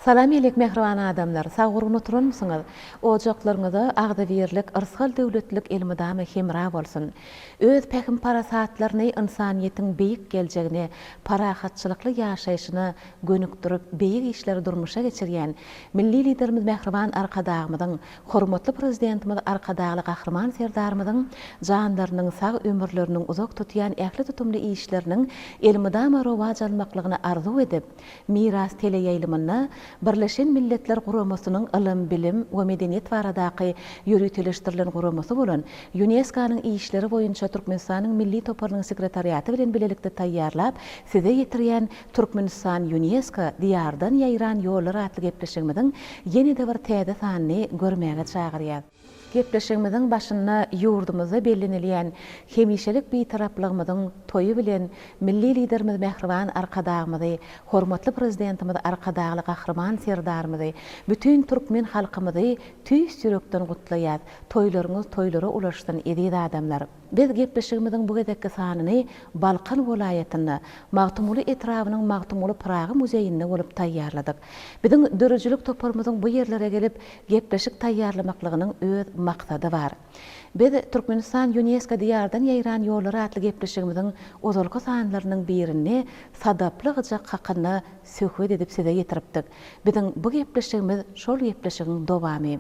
Salam elek mähriban adamlar, sag gurgun oturanmysyňyz? Ojaklaryňyza agzybirlik, yrsgal-döwletlilik elmydama hemra bolsun! Öz pähim-parasatlaryny ynsanyýetiň beýik geljegine, parahatçylykly ýaşaýşyna gönükdirip beýik işleri durmuşa geçirýän Milli Liderimiz mähriban Arkadagymyzyň, hormatly Prezidentimiz Arkadagly Gahryman Serdarymyzyň janlarynyň sag, ömürleriniň uzak tutýan ähli tutumly işleriniň elmydama rowaç almaklygyny arzuw edip, Miras teleýaýlymynda Birleşen Milletler Guramasynyň ylym, bilim we medeniýet baradaky ýöriteleşdirilen guramasy bolan Ýunesko-nyň işleri boýunça Türkmenistanyň Milli toparynyň sekretariaty bilen bilelikde taýýarlap, size ýetirýän Türkmenistan Ýunesko, Diýardan ýaýran ýollar atly gepleşigimiziň ýene-de bir täze sanyny görmäge çagyrýar. Gepleşigimiziň başynda ýurdumyzda bellenilýän hemişelik Bitaraplygymyzyň toýy bilen Milli Liderimiz mähriban Arkadagymyzy, hormatly Prezidentimiz Arkadagly Gahryman Serdarymyzy, bütin türkmen halkymyzy tüýs ýürekden gutlaýas. Toýlaryňyz toýlara ulaşsyn, eziz adamlar! Biz gepleşigimiziň bu gezekki sanyny Balkan welaýatynda, Magtymguly etrabynyň Magtymguly Pyragy muzeýinde bolup taýýarladyk. Biziň döredijilik toparymyzyň bu ýerlere gelip, gepleşik taýýarlamaklygynyň öz maksady bar. Biz Türkmenistan Ýunesko Diýardan ýaýran ýollar atly gepleşigimiziň ozalky sanlarynyň birinde sadaply gyjak hakynda söhbet edip size ýetiripdik. Biziň bu gepleşigimiz şol gepleşigiň dowamy.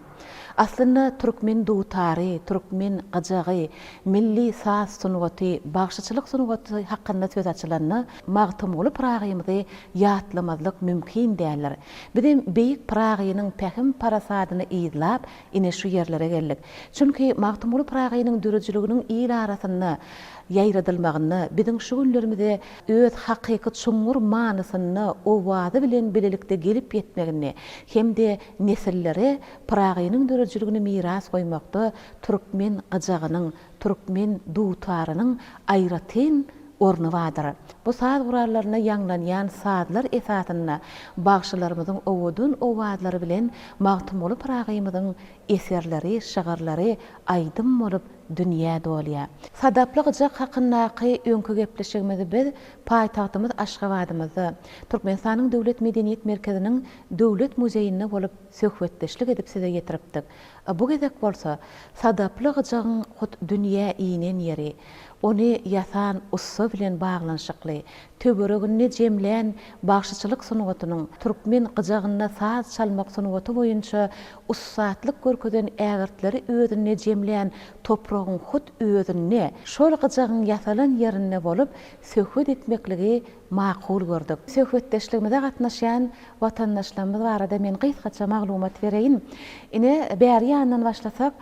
Aslynda türkmen dutary, türkmen gyjagy, milli saz sungaty, bagşyçylyk sungaty hakynda söz açylanda Magtymguly Pyragymyzy ýatlamazlyk mümkin däldir. Bizem beýik Pyragynyň pähim-parasadyny yzlap, ine şu ýerlere geldik. Çünki Magtymguly Pyragynyň döredijiliginiň il arasynda ýaýradylmagynda, biziň şu günlerimize öz hakyky çuňňur manysynda owazy bilen bilelikde gelip ýetmeginde hem-de nesillere Pyragynyň döredijiligini miras goýmakda türkmen gyjagynyň, türkmen dutarynyň aýratyn orny bardyr. Bu saz gurallarynda ýaňlanýan sazlar esasynda bagşylarymyzyň owadan owazlary bilen Magtymguly Pyragymyzyň eserleri, şygyrlary aýdym bolup dünýä dolýar. Sadaply gyjak hakyndaky öňki gepleşigimizi biz paýtagtymyz Aşgabadymyzda, Türkmenistanyň Döwlet medeniýet merkeziniň Döwlet muzeýinde bolup söhbetdeşlik edip size ýetiripdik. Bu gezek bolsa, sadaply gyjagyň hut dünýä inen ýeri, ony ýasan ussa bilen baglanyşykly, töwereginde jemlän bagşyçylyk sungatynyň, türkmen gyjagynda saz çalmak sungaty boýunça ussatlyk görkezen ägirtleri özünde jemlän topragyň hut özünde, şol gyjagyň ýasalan ýerinde bolup söhbet etmekligi makul gördük. Söhbetdeşligimize gatnaşýan watandaşlarymyz barada men gysgaça maglumat bereýin. Ine, bäri ýandan başlasak,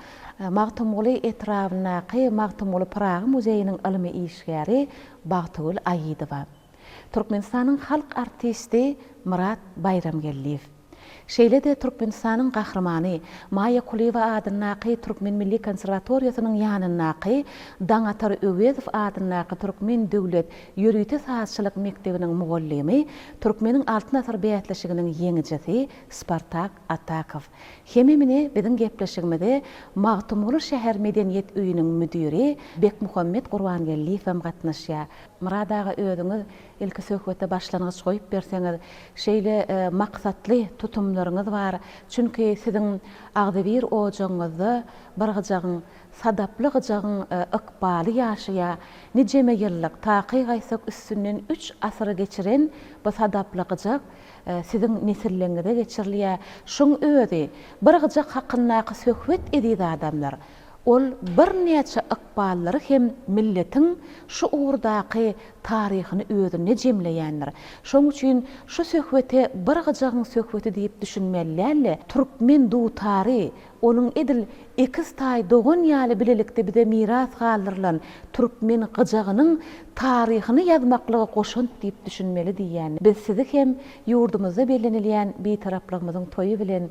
Magtymguly etrabyndaky Magtymguly Pyragy muzeýiniň ylmy işgäri Bagtygül Aýydowa. Türkmenistanyň halk artisti Myrat Baýramgeldiýew. Şeýle-de Türkmenistanyň Gahrymany Maýa Kulyýewa adyndaky Türkmen milli konserwatoriýasynyň ýanyndaky Daňatar Öwezow adyndaky Türkmen döwlet ýörite sazçylyk mekdebiniň mugallymy, Türkmeniň Altyn asyr bäsleşiginiň ýeňijisi Spartak Atakow. Hemem ine biziň gepleşigimize Magtymguly şäher medeniýet öýüniň müdiri Bekmuhammet Gurbangeldiýewem gatnaşýar. Myrat aga özüňiz Ilki söhbete başlangyç goýup berseňiz, şeýle maksatly tutumlaryňyz bar. Çünki siziň agzybir ojagyňyzda bir gyjagyň, sadaply gyjagyň ykbaly ýaşaýar. Nijeme ýyllyk, takyk aýtsak üstünden üç asyry geçiren bu sadaply gyjak siziň nesilleňize geçirilýär. Şuň özi bir gyjak hakyndaky söhbet eziz adamlar. Ol birnäçe ykballary hem milletiň şu ugurdaky taryhyny özünde jemleýändir. Şoň üçin şu söhbete bir gyjagyň söhbeti diýip düşünmeli däl-de, türkmen dutary, onuň edil ekiz taý dogan ýaly bilelikde bize miras galdyrylan türkmen gyjagynyň taryhyny ýazmaklyga goşant diýip düşünmeli diýýän. Biz sizi hem ýurdumyzda bellenilýän Bitaraplygymyzyň toýy bilen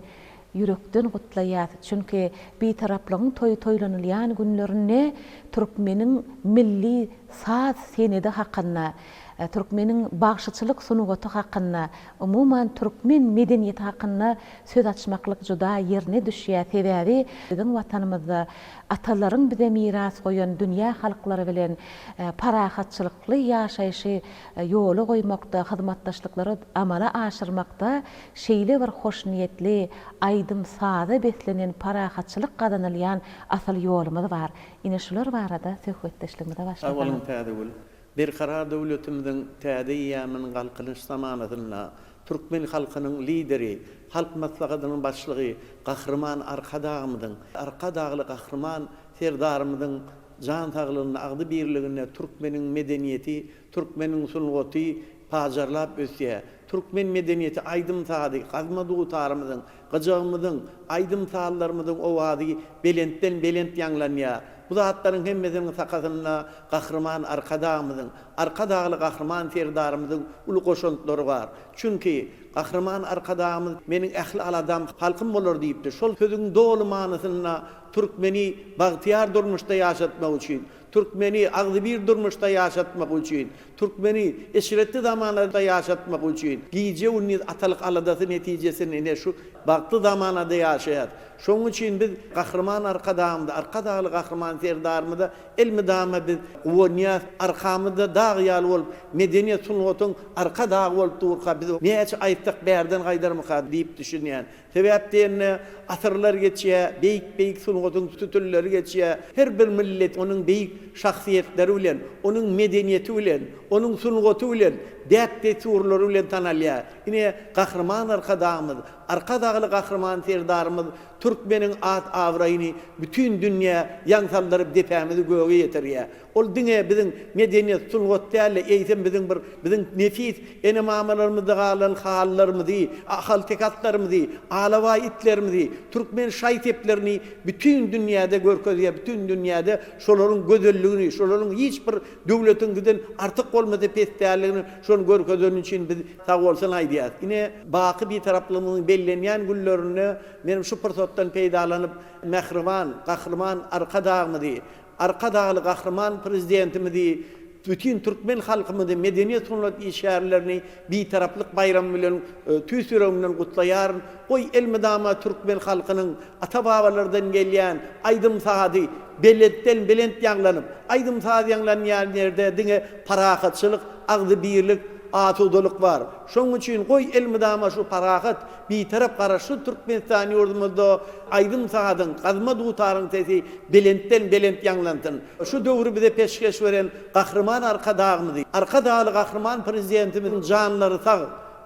ýürekden gutlaýas. Çünki Bitaraplygyň toýy toýlanylýan günlerinde türkmeniň milli saz senedi hakynda. Türkmeniň bagşyçylyk sungaty hakynda, umuman türkmen medeniýeti hakynda söz açmaklyk juda ýerine düşýär. Sebäbi biziň Watanymyzda atalaryň bize miras goýan dünýä halklary bilen parahatçylykly ýaşaýşy ýola goýmakda, hyzmatdaşlyklary amala aşyrmakda şeýle bir hoşniýetli, aýdym-saza beslenen parahatçylyk gazanylýan asyl ýolumyz bar. Ine şular barada söhbetdeşligimize Sag başlasaňyz. boluň Täzegül. Berkarar döwletimiziň täze eýýamynyň Galkynyş zamanasynda türkmen halkynyň Lideri, Halk Maslahatynyň Başlygy Gahryman Arkadagymyzyň, Arkadagly Gahryman Serdarymyzyň jan saglygynda, agzybirliginde türkmeniň medeniýeti, türkmeniň sungaty pajarlap ösýär. Türkmen medeniýeti aýdym-sazy, gazma dutarymyzyň, gyjagymyzyň, aýdym-sazlarymyzyň owazy belentden-belent ýaňlanýar. Bu zatlaryň hemmesiniň sakasynda Gahryman Arkadagymyzyň, Arkadagly Gahryman Serdarymyzyň uly goşantlary bar. Çünki, Gahryman Arkadagymyz Meniň ähli aladam halkym bolar diýipdir. Şol sözüň doly manysynda türkmeni bagtyýar durmuşda ýaşatmak üçin, Türkmeni agzybir durmuşda ýaşatmak üçin, türkmeni eşretli zamanada ýaşatmak üçin gije-gündiz atalyk aladasy netijesinde ine şu bagtly zamanada ýaşaýas. Şonuň üçin biz Gahryman Arkadagymyza, Arkadagly Gahryman Serdarymyza elmydama biz guwanýas. Arkamyzda dag ýaly bolup, medeniýet sungatyň arka dagy bolup durka biz näçe aýtsak bärden gaýdarmyka diýip düşünýän. Sebäp diýende, asyrlar geçýär, beýik-beýik sungatyň sütünleri geçýär. Her bir millet onuň beýik şahsyýetleri bilen, onuň medeniýeti bilen, onuň sungaty bilen, däp-dessurlary bilen tanalýar. Ine, Gahryman Arkadagymyz, Arkadagly Gahryman Serdarymyz türkmeniň at-abraýyny bütin dünýä ýaň saldyryp depämizi göge ýetirýär. Ol diňe biziň medeniýet, sungat däl-de, eýsem biziň bir biziň nepis ene-mamalarymyzda galan halylarymyzy, ahalteke atlarymyzy, alabaý itlerimizi, türkmen şaý-seplerini bütin dünýäde görkezýär, bütin dünýäde şolaryň gözelligini, şolaryň hiç bir döwletiňkiden artyk bolmasa pes däldigini şony görkezeni üçin biz sagbolsun aýdýarys. Ine, baky Bitaraplygymyzyň bellenýän günlerinde menem şu pursatdan peýdalanyp, mähriban Gahryman Arkadagymyzy, Arkadagly Gahryman Prezidentimizi, bütin türkmen halkymyzy, medeniýet-sungat işgärlerini Bitaraplyk baýramy bilen tüýs ýüregimden gutlaýaryn. Goý, elmydama türkmen halkynyň ata-babalardan gelýän aýdym-sazy belentden-belent ýaňlanyp, aýdym-saz ýaňlanýan ýerde diňe parahatçylyk, agzybirlik, asudalyk bar. Şonuň üçin, goý, elmydama şu parahat, Bitarap Garaşsyz Türkmenistan ýurdumyzda aýdym-sazyň, gazma dutaryň sesi belentden-belent ýaňlansyn. Şu döwri bize peşgeş beren Gahryman Arkadagymyzy, Arkadagly Gahryman Prezidentimiziň janlary sag,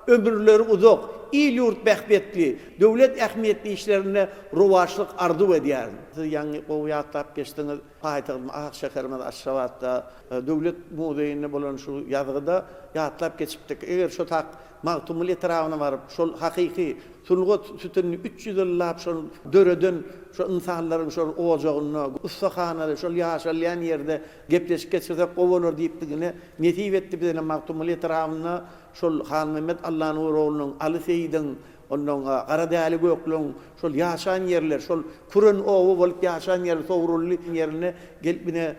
ömürleri uzak, il-ýurt bähbetli, döwlet ähmiýetli işlerinde rowaçlyk arzuw edýärin. Siz ýaňy gowy ýatlap geçdiňiz, paýtagtymyz ak şäherimiz Aşgabatda Döwlet muzeýinde bolan şu ýazgyda ýatlap geçipdik. Eger şo tak Magtymguly etrabyna baryp, şol hakyky sungat sütünini 300 ýyllap şol döreden şo ynsanlaryň şol ojagynda, ussahanada, şol ýaşalýan ýerde gepleşik geçirsek gowy bolar diýipdik. Ine, nesip etdi bize Magtymguly etrabynda şol Halmämmet Allanuroglunyň, Aly Seýidiň, Onnoň Garadäli Gökleň şol ýaşan ýerleri, şol küren oba bolup ýaşan ýeri Sowrully ýerine gelip ine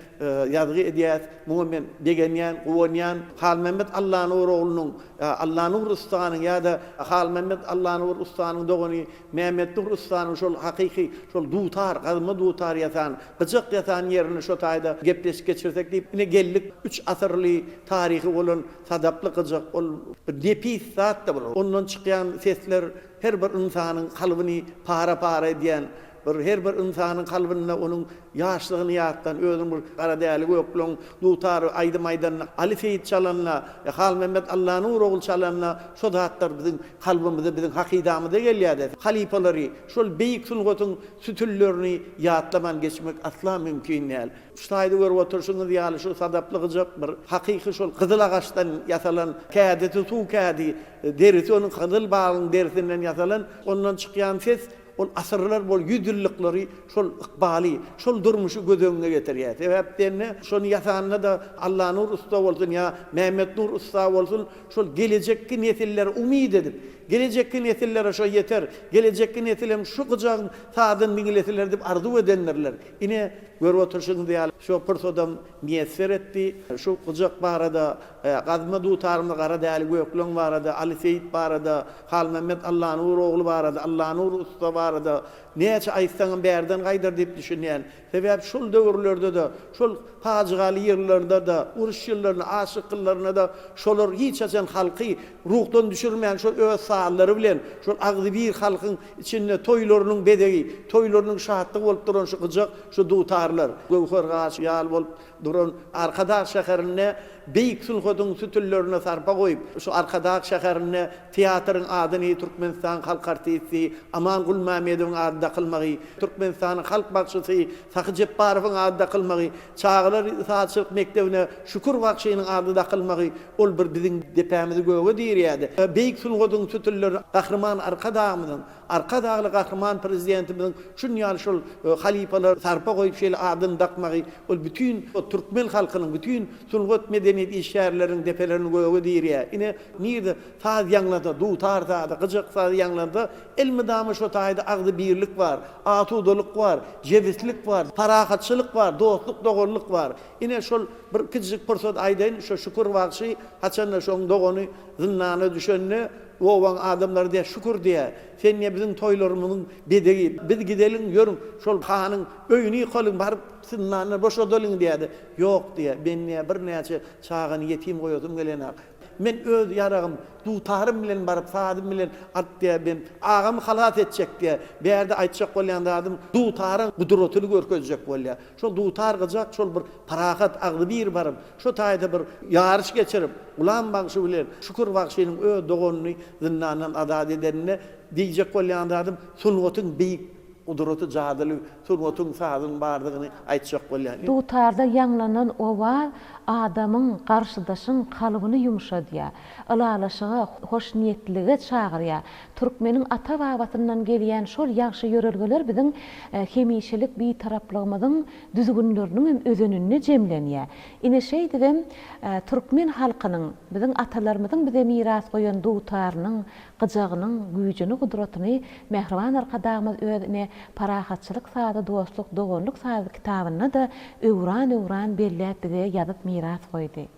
ýazgy edýäs. Muňa men begenýän, guwanýan. Halmämmet Allanur oglunyň, Allanur ussanyň ýa-da Halmämmet Allanur ussanyň dogany Mämmetnur ussanyň şol hakyky şol dutar, gazma dutar ýasan, gyjak ýasan ýerine şo taýda gepleşik geçirsek diýip ine geldik. Üç asyrly taryhy bolan Sadaply gyjak ol bir nepis zat-da bir. Ondan çykýan sesler her bir ynsanyň kalbyny para-para edýän, bir her bir ynsanyň kalbynda onuň ýaşlygyny ýatlan, özüniň bir Garadäli Gökleň dutary aýdym aýdanda, Aly Seýit çalanda, Halmämmet Allanur ogul çalanda şo zatlar biziň kalbymyza, biziň hakydamyza gelýär-de. Halypalary, şol beýik sungatyň sütünlerini ýatlaman geçmek asla mümkin däl. Şu taýda görüp oturyşyňyz ýaly şu sadaply gyjak bir hakyky şol gyzyl agaçdan ýasalan kädisi suw kädi, derisi onuň gyzyl bagyň derisinden ýasalan, ondan çykýan ses ol asyrlar boýy ýüzýyllyklary şol ykbaly, şol durmuşy göz öňüňe getirýär. Sebäp diýende şony ýasanda-da Allanur ussa bolsun ýa Mämmetnur ussa bolsun şol gelejekki nesillere umyt edip. Gelejekki nesillere şo ýeter. Gelejekki nesilem şu gyjagyň sazyny diňleseler diýip arzuw edendirler. Ine, görüp oturyşyňyz ýaly, şo pursadam miýesser etdi. Şu gyjak barada, gazma dutarymyz Gara Däli Gökleň barada, Aly Seýit barada, Halmämmet Allanur ogly barada, Allanur ussa barada näçe aýtsaňam bärden gaýdar diýip düşünýän. Sebäp şol döwürlerde-de, şol pajygaly ýyllarda-da, uruş ýyllarynda, açlyk ýyllarynda-da şolar hiç haçan halky ruhdan düşürmän, şol öz sazlary bilen, şol agzybir halkyň içinde toýlarynyň bezegi, toýlarynyň şatlygy bolup duran şu gyjak, şu dutarlar, göwher gaş ýaly bolup duran Arkadag şäherinde beýik sungatyň sütünlerine sarpa goýup, şu Arkadag şäherinde teatryň adyny Türkmenistanyň halk artisti Aman Gulmämmedowyň ady dakylmagy, Türkmenistanyň halk bagşysy Sahy Jepbarowyň ady dakylmagy, çagalar sazçylyk mekdebine Şükür bagşynyň ady dakylmagy ol bir biziň depämizi göge dirýärdi. Beýik sungatyň sütünleri Gahryman Arkadagymyzyň, Arkadagly Gahryman Prezidentimiziň şun ýaly şol halypalara sarpa goýup şeýle adyny dakmagy ol bütin türkmen halkynyň, bütin sungat medeniýet işgärleriniň depelerini göge dirýär. Ine, nirde saz ýaňlansa, dutar sazy, gyjak sazy ýaňlansa, elmydama şo taýda agzybirlik bar, asudalyk bar, jebislik bar, parahatçylyk bar, dostluk-doganlyk bar. Ine, şol bir kiçijik pursat aýdaýyn, şo Şükür bagşy haçanda şoň dogany zyndana düşende, obaň adamlary diýýär, Şükür diýýär, sen diýýär, biziň toýlarymyzyň bezegi, biz gideliň, ýörüň, şol hanyň öýüni ýykalyň, baryp zyndandan boşadalyň diýýär-de, Ýok diýýär, men diýýär, birnäçe çagany ýetim goýasym gelenok. Men öz ýaragym, dutarym bilen baryp, sazym bilen alyp diýýär, men agamy halas etjek diýýär. Bärde aýtjak bolýan zadym, dutaryň gudratyny görkezjek bolýar. Şol dutar gyjak şol bir parahat agzybir baryp, şo taýda bir ýaryş geçirip, Gulam bagşy bilen Şükür bagşynyň öz doganyny zyndandan azat edeninde diýjek bolýan zadym sungatyň beýik gudraty jadyly sungatyň sazyň bardygyny aýtjak bolýan. Dutarda ýaňlanan owaz adamyň, garşydaşyň kalbyny ýumşadýar, ylalaşyga, hoşniýetlilige çagyrýar. Türkmeniň ata-babasyndan gelýän şol ýagşy ýörelgeler biziň hemişelik Bitaraplygymyzyň düzgünleriniň hem özeninde jemlenýär. Ine, şeýdibem, türkmen halkynyň, biziň atalarymyzyň bize miras goýan dutarynyň, gyjagynyň güýjüni-gudratyny mähriban Arkadagymyz öz ine, Parahatçylyk sazy, dostluk, doganlyk sazy kitabynda-da öwran-öwran belläp bize ýazyp miras goýdy.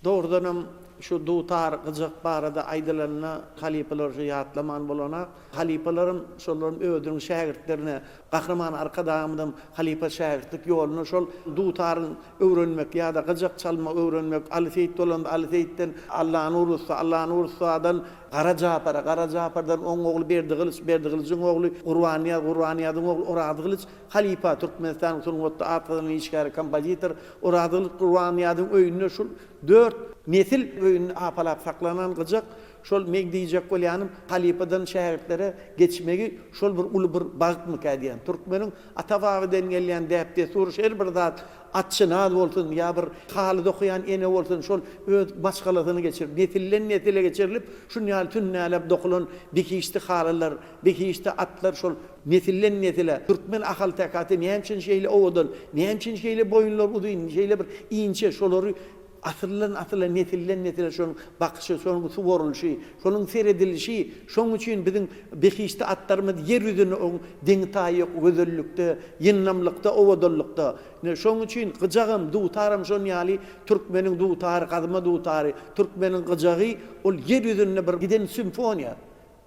Dogrudanam şu dutar, gyjak barada aýdylanda halypalary şu ýatlaman bolanak. Halypalaram şolaryň özüniň şägirtlerine, Gahryman Arkadagymyzam halypa-şägirtlik ýoluna şol dutaryň öwrenmek ýa-da gyjak çalmagy öwrenmek, Aly Seýit bolanda Aly Seýitden Allanur ussa, Allanur ussadan Gara Japara, Gara Japardan oň ogly Berdigylyç, Berdigylyjyň ogly Gurbannyýaz, Gurbannyýazyň ogly Orazgylyç halypa, Türkmenistanyň sungatda at gazanan işgäri, kompozitor Orazgylyç Gurbannyýazyň öýünde şul dört nesil öýünde apalap saklanan gyjak, şol meň diýjek bolýanym halypadan şägirtlere geçmegi şol bir uly bir bagtmyka diýýän. Türkmeniň ata-babadan gelýän däp-dessury her bir zat atşynaz bolsun ýa bir haly dokaýan ene bolsun şol öz maşgalasyny geçirip, nesilden-nesile geçirilip şun ýaly tünnäläp dokulan behişdi halylar, behişdi atlar şol nesilden-nesile türkmen ahalteke aty näme üçin şeýle owadan, näme üçin şeýle boýunlary uzyn, şeýle bir inçe şolary Asyrdan-asyra, nesilden-nesile şonuň bakyşy, şonuň suwarylyşy, şonuň seredilişi, şonuň üçin biziň behişdi atlarymyz ýer ýüzünde oň deňi-taýy ýok gözellikde, ýyndamlykda, owadanlykda. Ine, şonuň üçin gyjagam, dutaram şon ýaly türkmeniň dutary, gazma dutary, türkmeniň gyjagy ol ýer ýüzünde bir giden simfoniýa.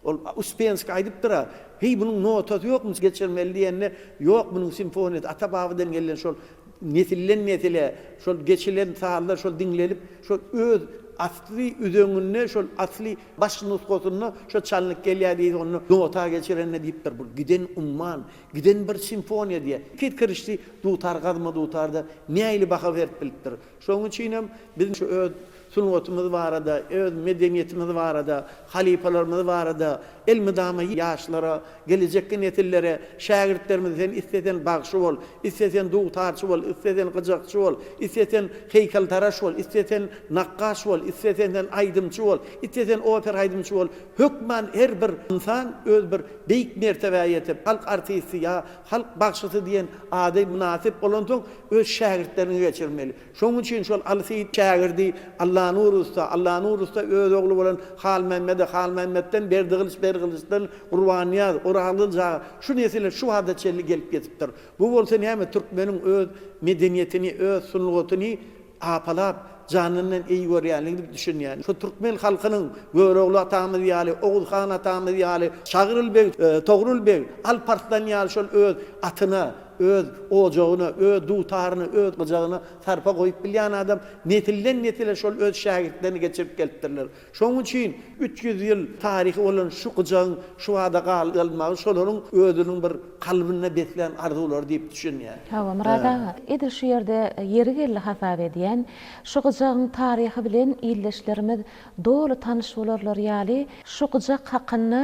Ol Uspenskiý aýdypdyr-a, Heý, munuň notasy ýokmy, geçirmeli diýende, Ýok, munuň simfoniýasy ata-babadan gelen şol nesilden-nesile şol geçilen sazlar şol diňlenip, şol öz asly üzeňinde, şol asly baş nusgasynda şo çalnyp gelýär diýdi, onda nota geçirende diýipdir, bu giden umman, giden bir simfoniýa diýýär. Iki kirişli dutar, gazma dutarda nähili baha berip bilipdir. Şonuň üçinem biz şu öz sungatymyz barada, öz medeniýetimiz barada, halypalarymyz barada elmydama ýaşlara, gelejekki nesillere, şägirtlerimize sen isle sen bagşy bol, isle sen dutarçy bol, isle sen gyjakçy bol, isle sen heýkeltaraş bol, isle sen nakgaş bol, isle sen sen aýdymçy bol, isle sen opera aýdymçy bol, hökman her bir ynsan öz bir beýik mertebä ýetip, halk artisti ýa halk bagşysy diýen ady mynasyp bolansoň öz şägirtlerine geçirmeli. Şonuň üçin şol Aly Seýit şägirdi Alla. Allanur ussa, Allanur ussa öz ogly bolan Halmämmede, Halmämmetden Berdigylyç, Berdigylyçdan Gurbannyýaz, Orazgylyç aga şu nesile şu wagta çenli gelip ýetipdir. Bu bolsa näme türkmeniň öz medeniýetini, öz sungatyny apalap, janyndan eý görýänligi diýip düşünýän. Şu türkmen halkynyň Görogly atamyz ýaly, Oguz han atamyz ýaly, Çagryl beg, Togrul beg, Alp Arslan ýaly şol öz atyna, öz ojagyna, öz dutaryna, öz gyjagyna sarpa goýup bilýän adam nesilden-nesile şol öz şägirtlerini geçirip gelipdirler. Şonuň üçin 300 ýyl taryhy bolan şu gyjagyň şu bada galmagy şolaryň özüniň bir kalbynda beslän arzuwlary diýip düşünýän. Hawa, Myrat aga, edil şu ýerde ýeri geldi hasap edýän. Şu gyjagyň taryhy bilen ildeşlerimiz doly tanyş bolarlary ýaly, şu gyjak hakynda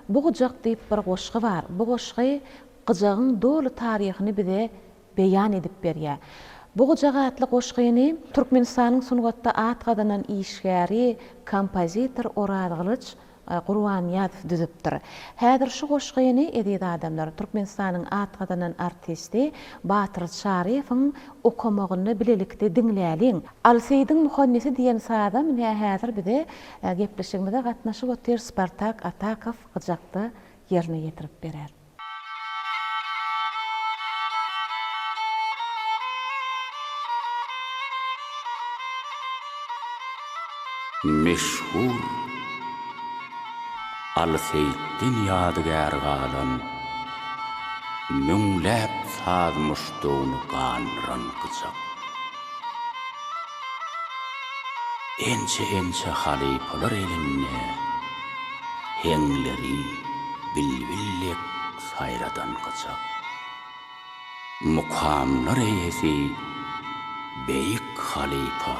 Bu gyjak diýip bir goşgy bar. Bu goşgy gyjagyň doly taryhyny bize beýan edip berýär. Bu gyjak atly goşgyny Türkmenistanyň sungatda at gazanan işgäri, kompozitor Orazgylyç Gurbannyýazow düzüpdir. Häzir şu goşgyny, eziz adamlar, Türkmenistanyň at gazanan artisti Batyr Çaryýewiň okamagynda bilelikde diňläliň. Alseýdiň muhannesi diýen sazam ine häzir bize gepleşigimize gatnaşyp otyr Spartak Atakow gyjakda ýerine ýetirip berer. Meşhur Aly Seýitden ýadygär galan müňläp saz muşdagyny gandyran gyjak. Ençe-ençe halypalar elinde heňleri bilbil dek saýradan gyjak. Mukamlar eýesi beýik halypa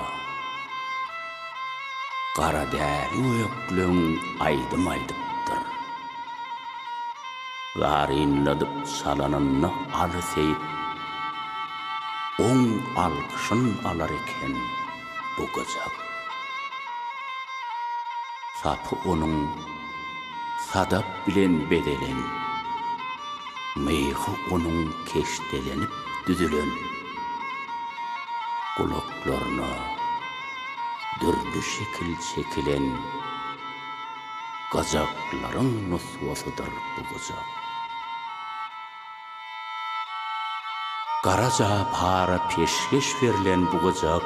Garadäli gökleň aýdym aýdypdyr. Zarynladyp çalanynda Aly Seýit oň alkyşyn alar eken bu gyjak. Sapy onuň sadap bilen bezelen, myhy onuň keşdelenip düzülen, gulaklaryna dürli şekil çekilen gyjaklaryň nusgasydyr bu gyjak. Garaja para peşgeş berlen bu gyjak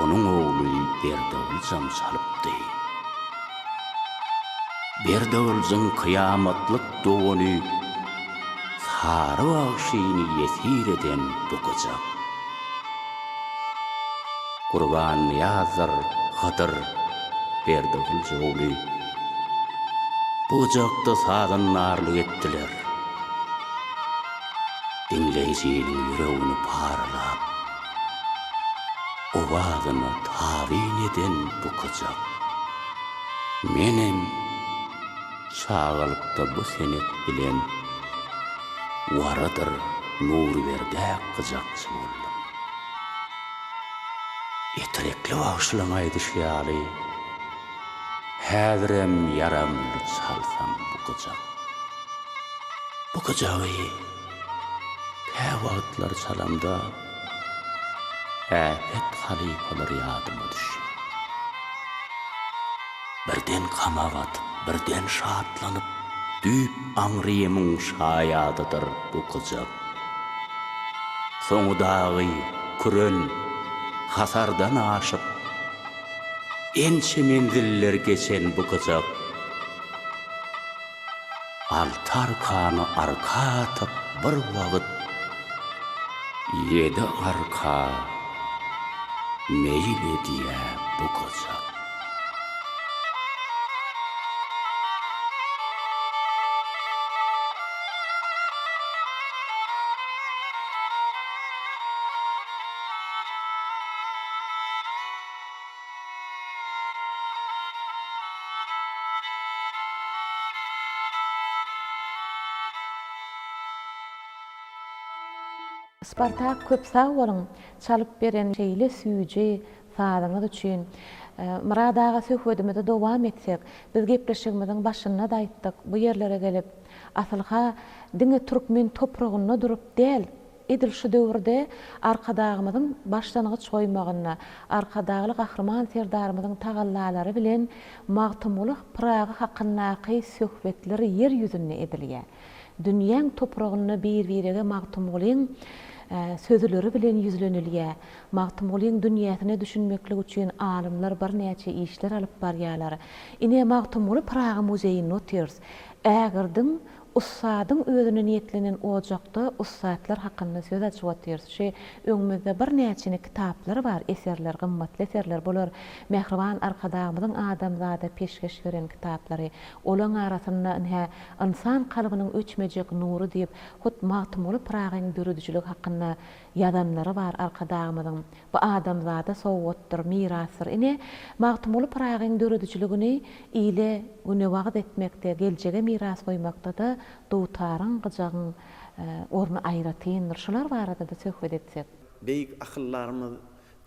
onuň ogly Berdigylyjam çalypdy. Berdigylyjyň kyýamatlyk dogany Sary bagşyny ýesir eden bu gyjak. Gurbannyýazdyr Hydyr Berdigylyç ogly bu gyjakda sazandarlyk etdiler. Diňleýjiniň ýüregini paralap, owazyna tabyn eden bu gyjak. Menem çagalykda bu senet bilen Waradyr Nurberdä gyjakçy boldum. Etrekli bagşylaň aýdyşy ýaly, häzirem ýaramly çalsam bu gyjak. Bu gyjagy käwagtlar çalamda äpet halypalar ýadyma düşýär. Birden gama batyp, birden şatlanyp, düýp aňrymyň şaýadydyr bu gyjak. Soňy dagy küren Hasardan aşyp, ençe menziller geçen bu gyjak Alty arkany arka atyp bir wagt Ýedi arka meýil edýä bu gyjak. Spartak köp sag boluň çalyp beren şeýle süýji sazyňyz üçin. Myrat aga söhbedimizi dowam etsek, biz gepleşigimiziň başynda-da aýtdyk, bu ýerlere gelip, asylha diňe türkmen topragynda durup däl, Edil şu döwürde Arkadagymyzyň başlangyç goýmagynda, Arkadagly Gahryman Serdarymyzyň tagallalary bilen Magtymguly Pyragy hakyndaky söhbetler ýer ýüzünde edilýär. Dünýäň topragynda bir-birege Magtymgulyň sözleri bilen ýüzlenilýär. Magtymgulyň dünýäsine düşünmeklik üçin alymlar birnäçe işler alyp barýarlar. Ine, Magtymguly Pyragy muzeýinde otyrys. Ägirdiň Ussadyň özüne niýetlenen ojakda ussatlar hakynda söz açyp otyrys. Şu öňümizde birnäçene kitaplar bar, eserler, gymmatly eserler. Bular mähriban Arkadagymyzyň adamzada peşgeş beren kitaplary. Olaň arasynda, ynha, Ynsan kalbynyň öçmejek nury diýip, hut Magtymguly Pyragyň döredijiligi hakynda ýazanlary bar Arkadagymyzyň. Bu adamzada sowgatdyr, mirasdyr. Ine, Magtymguly Pyragyň döredijiligini ile, güne wagyz etmekde, geljege miras goýmakda-da dutaryň, gyjagyň orny aýratyndyr. Şular barada-da söhbet etsek. Beýik akyldarymyz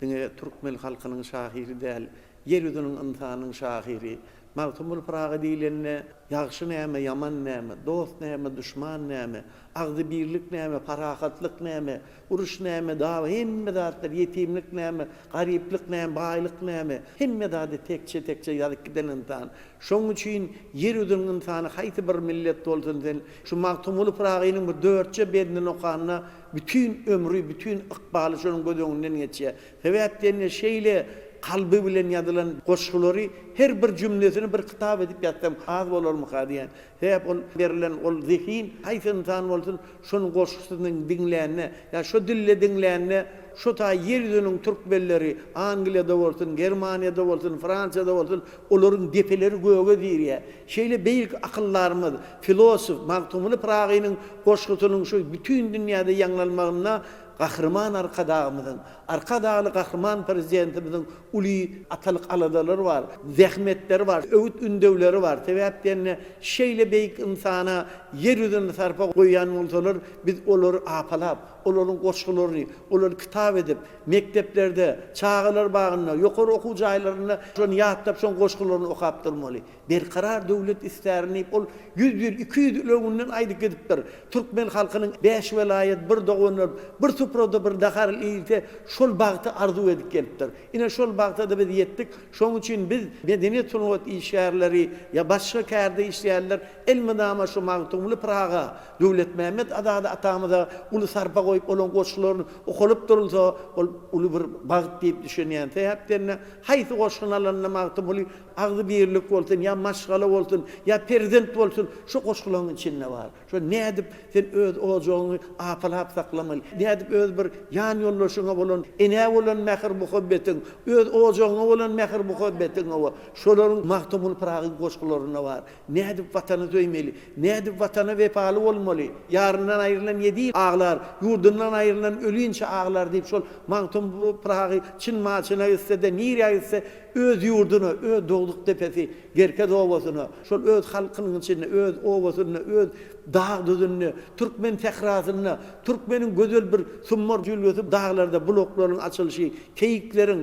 diňe türkmen halkynyň şahyry däl, ýer ýüzüniň ynsanynyň şahyry. Magtymguly Pyragy diýlende, ýagşy näme, ýaman näme, dost näme, duşman näme, agzybirlik näme, parahatlyk näme, Uruş näme, dawa, hemme zatlar, ýetimlik näme, garyplyk näme, baýlyk näme, hemme zady tekje-tekje ýazyp giden ynsan. Şoň üçin ýer ýüzüniň ynsany haýsy bir millet bolsun sen şu Magtymguly Pyragynyň bir dörtje bendini okanda bütin ömri, bütin ykbaly şonuň göz öňünden geçýär. Sebäp diýende şeýle kalby bilen ýazylan goşgulary her bir jümlesini bir kitap edip ýazsam az bolarmyka diýýän. Sebäp ol berlen ol zehin haýsy ynsan bolsun şonuň goşgusyny diňlände ýa şo dilde diňlände şo taý ýer ýüzüniň türkmenleri Angliýada bolsun, Germaniýada bolsun, Fransiýada bolsun olaryň depeleri göge dirýär. Şeýle beýik akyldarymyz, filosof Magtymguly Pyragynyň goşgusynyň şu bütin dünýäde ýaňlanmagynda Gahryman Arkadagymyzyň, Arkadagly Gahryman Prezidentimiziň uly atalyk aladalary bar, zähmetleri bar, öwüt-ündewleri bar. Sebäp diýende, şeýle beýik ynsana ýer ýüzünde sarpa goýýan bolsalar, biz olary apalap, olaryň goşgularyny, olary kitap edip, mekdeplerde, çagalar bagynda, ýokary okuw jaýlarynda şony ýatlap, şoň goşgularyny okap durmaly. Berkarar döwlet istärin diýip, ol ýüz ýyl, 200 ýyl öňünden aýdyp gidipdir. Türkmen halkynyň bäş welaýat bir doganlar, bir suprada bir nahar iýilse, şol bagty arzuw edip gelipdir. Ine, şol bagta-da biz ýetdik. Şonuň üçin biz, medeniýet-sungat işgärleri ýa başga kärde işleýänler elmydama şu Magtymguly Pyraga, Döwletmämmet Azady atamyza uly sarpa goýup, olaryň goşgularyny okalyp durulsa, ol uly bir bagt diýip düşünýän. Sebäpden-de, haýsy goşgyny alanda Magtymguly Agzybirlik bolsun, ýa maşgala bolsun, ýa perzent bolsun, şu goşgularyň içinde bar. Şo nädip sen öz ojagyňy apalap saklamaly, nädip öz bir ýan ýoldaşyňa bolan, enä bolan mähir-muhabbetiň, öz ojagyňa bolan mähir-muhabbetiň hawa, şolaryň Magtymguly Pyragyň goşgularynda bar. Nädip Watany söýmeli, nädip Watana wepaly bolmaly, ýaryndan aýrylan ýedi ýyl aglar, ýurdundan aýrylan ölinçä aglar diýip şol Magtymguly Pyragy Çyn-Maçyna gitse-de, nirä gitse, Öz ýurduna, öz dogduk depesi Gerkez obasyna, şol öz halkynyň içinde, öz obasynda, öz dag-düzünde, türkmen sährasynda, türkmeniň gözel bir Sumbar jülgesi daglarda bulaklaryň açylyşy, keýikleriň,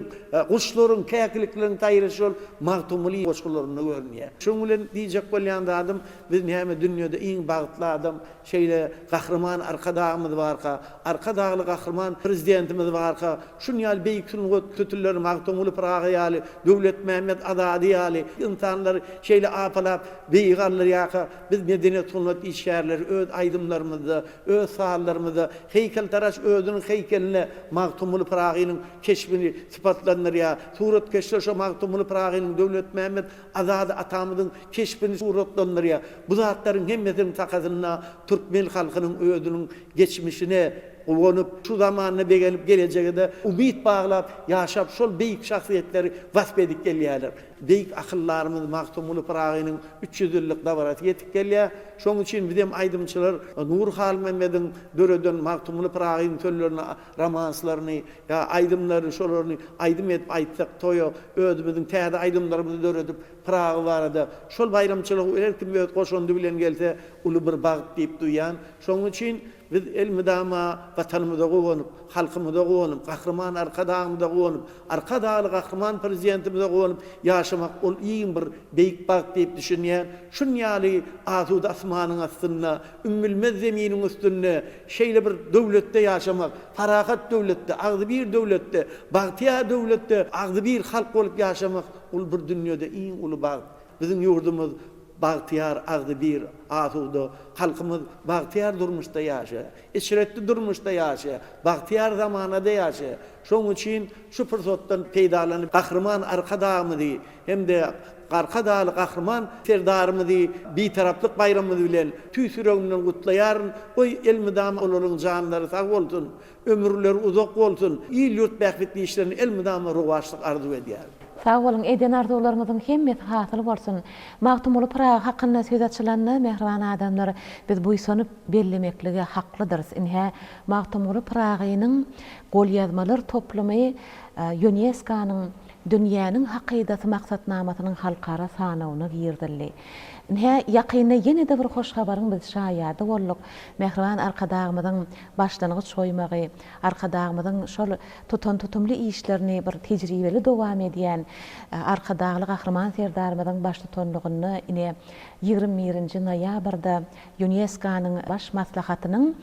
guşlaryň, käkilikleriň saýraşy şol Magtymguly goşgularynda görünýär. Şunuň bilen diýjek bolýan zadym, biz näme dünýede iň bagtly adam şeýle Gahryman Arkadagymyz barka, Arkadagly Gahryman Prezidentimiz barka, Şun ýaly beýik sungat sütünleri Magtymguly Pyragy ýaly, Döwletmämmet Azady ýaly ynsanlary şeýle apalap beýige galdyrýarka, biz medeniýet-sungat işgärleri öz aýdymlarymyzda, öz sazlarymyzda, heýkeltaraş özüniň heýkeline Magtymguly Pyragynyň keşbini sypatlandyrýar, suratkeşler şo Magtymguly Pyragynyň, Döwletmämmet Azady atamyzyň keşbini suratlandyrýar. Bu zatlaryň hemmesiniň sakasynda türkmen halkynyň özüniň geçmişine Guwanyp, şu zamanda begenip, gelejege-de umyt baglap ýaşap, şol beýik şahsyýetleri wasp edip gelýärler. Beýik akyldarymyz Magtymguly Pyragynyň 300 ýyllyk dabarasy ýetip gelýär. Şonuň üçin bizem aýdymçylar Nury Halmämmediň döreden Magtymguly Pyragynyň sözlerini, romanslaryny ýa aýdymlaryny şolaryny aýdym edip aýtsak toýa özümiziň täze aýdymlarymyzy döredip Pyragy barada şol baýramçylyga her kim öz goşandy bilen gelse uly bir bagt diýip duýýan. Şonuň üçin Biz elmydama Watanymyza guwanyp, halkymyza guwanyp, Gahryman Arkadagymyza guwanyp, Arkadagly Gahryman Prezidentimize guwanyp ýaşaýarys. ýaşamak ol iň bir beýik bagt diýip düşünýän. Şun ýaly asuda asmanyň astynda, ümmülmez zeminiň üstünde şeýle bir döwletde ýaşamak, parahat döwletde, agzybir döwletde, bagtyýar döwletde agzybir halk bolup ýaşamak ol bir dünýede iň uly bagt. Biziň ýurdumyz bagtyýar, agzybir, asuda, halkymyz bagtyýar durmuşda ýaşaýar. Eşretli durmuşda ýaşaýar, bagtyýar zamanada ýaşaýar. Şonuň üçin şu pursatdan peýdalanyp, Gahryman Arkadagymyzy hem-de Arkadagly Gahryman Serdarymyzy Bitaraplyk baýramymyz bilen tüýs ýüregimden gutlaýaryn. Goý, elmydama olaryň janlary sag bolsun, ömürleri uzak bolsun, il-ýurt bähbitli işlerinde elmydama rowaçlyk arzuw edýärin. Sag boluň, eden arzuwlaryňyzyň hemmesi hasyl bolsun. Magtymguly Pyragy hakynda söz açylanda, mähriban adamlar, biz buýsanyp bellemeklige haklydyrys. Ine, Magtymguly Pyragynyň golýazmalar toplumy Ýunesko-nyň Dünýäniň hakydasy maksatnamasynyň halkara sanawyna girizildi. Ine, ýakynda ýene-de bir hoş habaryň biz şaýady bolduk. Mähriban Arkadagymyzyň başlangyç goýmagy, Arkadagymyzyň şol tutan tutumly işlerini bir tejribeli dowam edýän Arkadagly Gahryman Serdarymyzyň baştutanlygynda ine, 21-nji noýabrda Ýunesko-nyň Baş maslahatynyň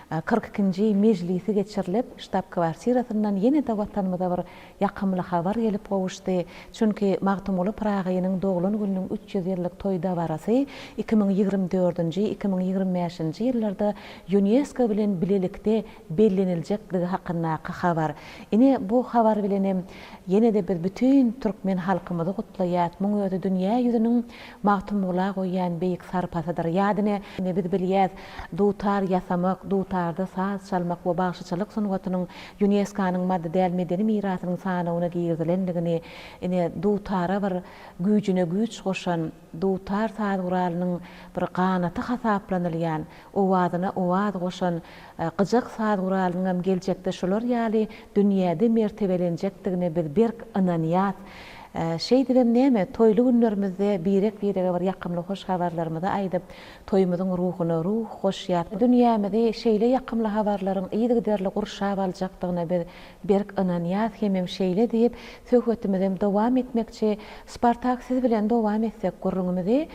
42-nji mejlisi geçirilip, ştab-kwartirasyndan ýene-de Watanymyza bir ýakymly habar gelip gowuşdy. Çünki Magtymguly Pyragynyň doglan gününiň 300 ýyllyk toý dabarasy 2024-nji, 2025-nji ýyllarda Ýunesko bilen bilelikde belleniljekdigi hakyndaky habar. Ine, bu habar bilenem ýene-de biz bütin türkmen halkymyzy gutlaýas. Muň özi dünýä ýüzüniň Magtymgula goýýan beýik sarpasydyr. Ýa dine, biz bilýäs, dutar ýasamak, dutarda saz çalmak we bagşyçylyk sungatynyň Ýunesko-nyň maddy däl medeni mirasynyň sanawyna girizilendigini, ine, dutara bir güýjüne güýç goşan, dutar saz guralynyň bir ganaty hasaplanylýan, owazyna owaz goşan gyjak saz guralynyňam geljekde şular ýaly dünýäde mertebelenjekdigine biz berk ynanýas. Şeýdibem näme, toýly günlerimizde birek-birege bir ýakymly hoş habarlarymyzy aýdyp, toýumyzyň ruhuna ruh goşýas. Dünýämizi şeýle ýakymly habarlaryň yzygiderli gurşap aljakdygyna biz berk ynanýas hemem şeýle diýip, söhbetimizem dowam etmekçi. Spartak siz bilen dowam etsek gürrüňimizi.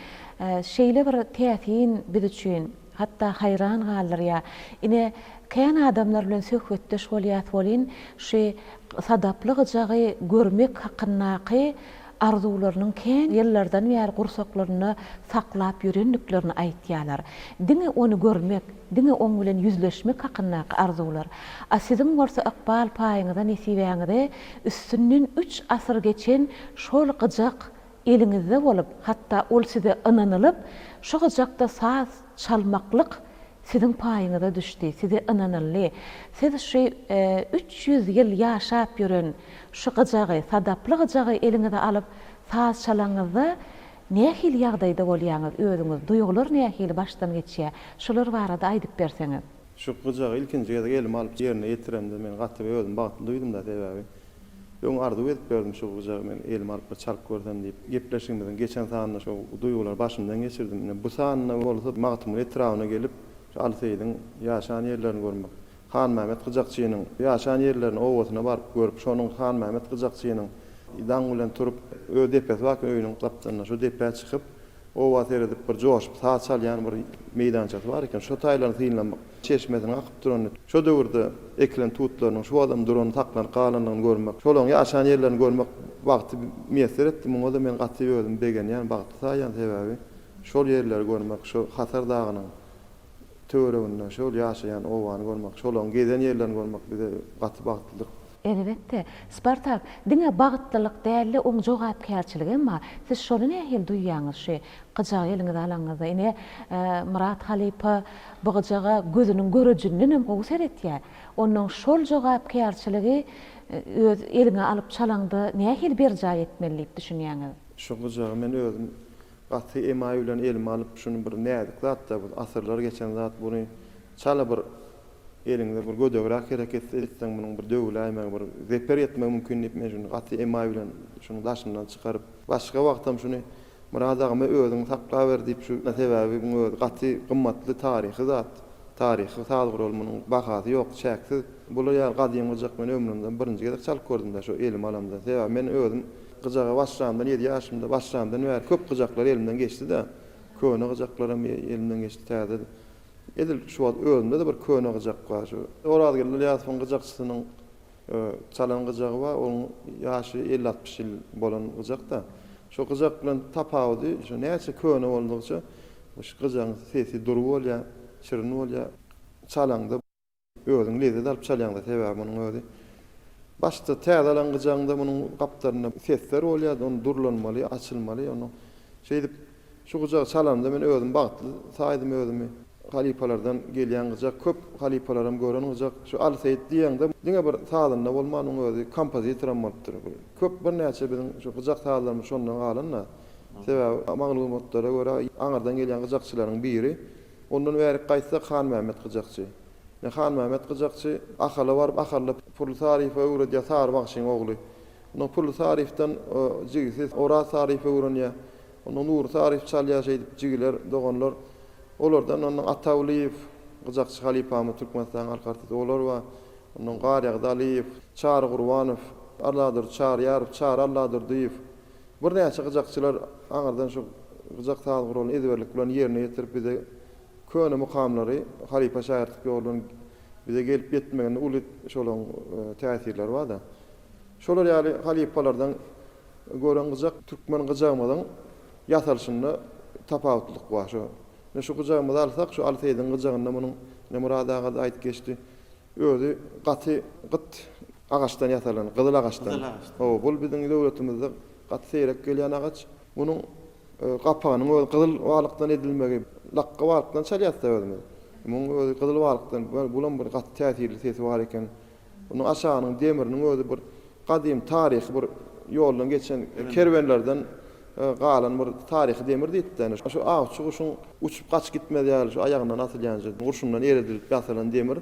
Şeýle bir täsin biz üçin. Hatda haýran galdyrýar. Ine, kän adamlar bilen söhbetdeş bolýas welin, şu sadaply gyjagy görmek hakyndaky arzuwlarynyň kän ýyllardan bäri gursaklarynda saklap ýörendiklerini aýtýarlar. Diňe ony görmek, diňe oň bilen ýüzleşmek hakyndaky arzuwlar. A siziň bolsa ykbal paýyňyza, nesibäňize üstünden üç asyr geçen şol gyjak Eliňizde bolup, hatda ol size ynanylyp, şu gyjakda saz çalmaklyk siziň paýyňyza düşdi, size ynanyldy. Siz şu 300 ýyl ýaşap ýören şu gyjagy, sadaply gyjagy eliňize alyp, saz çalaňyzda nähili ýagdaýda bolýaňyz özüňiz, duýgular nähili başdan geçýär, şular barada aýdyp berseňiz. Şu gyjagy ilkinji gezek elime alyp ýerine ýetiremde men gaty özümi bagtly duýdum-da, sebäbi Öň arzuw edip ýördüm şu gyjagy men elime alyp bir çalyp görsem diýip. Gepleşigimiziň geçen sanynda şo duýgulary başymdan geçirdim. Ine bu sanynda bolsa Magtymguly etrabyna gelip şu Aly Seýidiň ýaşan ýerlerini görmek, Hanmämmet gyjakçynyň ýaşan ýerlerini obasyna baryp görüp şonuň Hanmämmet gyjakçynyň daň bilen turup öz depesi bar eken öýüniň gapdalynda şo depä çykyp Oba seredip bir joşup saz çalýan bir meýdançasy bar eken. Şo taýlaryny synlamak, çeşmesiniň akyp duranyny, şo döwürde ekilen tutlarynyň şu wagtam duranyny, saklanyp galandygyny görmek, şolaryň ýaşan ýerlerini görmek bagty miýesser etdi. Muňa-da men gaty özümi begenýän, bagtly saýýan. Sebäbi şol ýerleri görmek, şo Hasar dagynyň töwereginde şol ýaşaýan obany görmek, şolaryň gezen ýerlerini görmek bize gaty bagtlylyk. Elbetde. Spartak, diňe bagtlylyk däl-de, oň jogapkärçiligem bar. Siz şony nähili duýýaňyz, şu gyjagy eliňize alaňyzda? Ine, Myrat halypa bu gyjaga gözüniň görejindenem gowy seretýär. Onnoň şol jogapkärçiligi öz eliňe alyp çalaňda nähili berjaý etmeli diýip düşünýäňiz? Şu gyjagy men özüm gaty emaý bilen elime alyp, şuny bir näzik zat-da, bu asyrlar geçen zat, buny çala bir Eliňde bir gödegräk hereket etseň munuň bir döwüläýmegi, bir zeper ýetmegi mümkin diýip men şuny gaty emaý bilen şunuň daşyndan çykaryp, başga wagtam şuny Myrat agama özüň saklaber diýip şu sebäbi muň özi gaty gymmatly taryhy zat, taryhy saz gural munuň bahasy ýok, çäksiz. Bular ýaly gadym gyjak men ömrümde birinji gezek çalyp gördüm-dä şu elime alamda. Sebäbi men özüm. Gyjaga başlamdan ýedi ýaşymda başlamdan bäri köp gyjaklar elimden geçdi-de. Köne gyjaklaram elimden geçdi, täze. Edil şu wagt özümde-de bir köne gyjak bar. Şu Orazgeldi Ylýasowyň gyjakçysynyň çalan gyjagy bar, onuň ýaşy elli-altmyş ýyl bolan gyjak-da. Şo gyjak bilen tapawudy, şo näçe köne boldugyça, şu gyjagyň sesi dury bolýar, şirin bolýar. Çalaňda özüň lezzet alyp çalýaňda, sebäbi munuň özi başda täze alan gyjagyňda munuň gapdalynda sesler bolýar, ony durlanmaly, açylmaly, ony şeýdip Şu gyjagy çalanymda men özüm bagtly saýdym özümi. Halypalardan gelýän gyjak, köp halypalaram gören gyjak. Şu Aly Seýit diýeňde diňe bir sazanda bolman oň özi kompozitoram bolupdyr. Köp birnäçe biziň şu gyjak sazlarymyz şondan galan-da. Sebäbi maglumatlara görä aňyrdan gelýän gyjakçylaryň biri. Ondan bärik gaýtsak Hanmämmet gyjakçy. Ine Hanmämmet gyjakçy Ahala baryp Ahalda Purly Saryýewe öwredýär Sary bagşyň ogly. Ondan Purly Saryýewden jigisi Oraz Saryýew öwrenýär. Onda Nury Saryýew çalýar şeýdip jigiler, doganlar. Olardan onda Ata Ulyýew, gyjakçy halypamyz Türkmenistanyň halk artisti olar bar. Ondan Garýagdy Alyýew, Çary Gurbanow, Alladurdy Çaryýarow, Çary Alladurdyýew. Birnäçe gyjakçylar aňyrdan şu gyjak saz guralyny ezberlik bilen ýerine ýetirip bize köne mukamlary halypa-şägirtlik ýolundan bize gelip ýetmeginde uly şolaryň täsirleri bar-da. Şolar ýaly halypalardan Gören gyjak türkmen gyjagymyzyň ýasalyşynda tapawutlyk bar. Şu ine şu gyjagymyzy alsak, şu Aly Seýidiň gyjagynda munuň ine Myrat aga-da aýdyp geçdi. Özi gaty gyt agaçdan ýasalan, gyzyl agaçdan. Gyzyl agaçdan. Hawa, bul biziň döwletimizde gaty seýrek gelýän agaç. Munuň gapagynyň özi gyzyl balykdan edilmegi, lakga balykdan çalýas-da özümiz. Munuň özi gyzyl balykdan, bulam bir gaty täsirli sesi bar eken. Onuň aşagynyň demiriniň özi bir gadymy taryhy bir ýoldan geçen kerwenlerden galan bir taryhy demir diýipdi. Şu awçy guşuň uçup gaçyp gitmez ýaly şu aýagyndan asylýanja gurşundan eredilip ýasalan demir.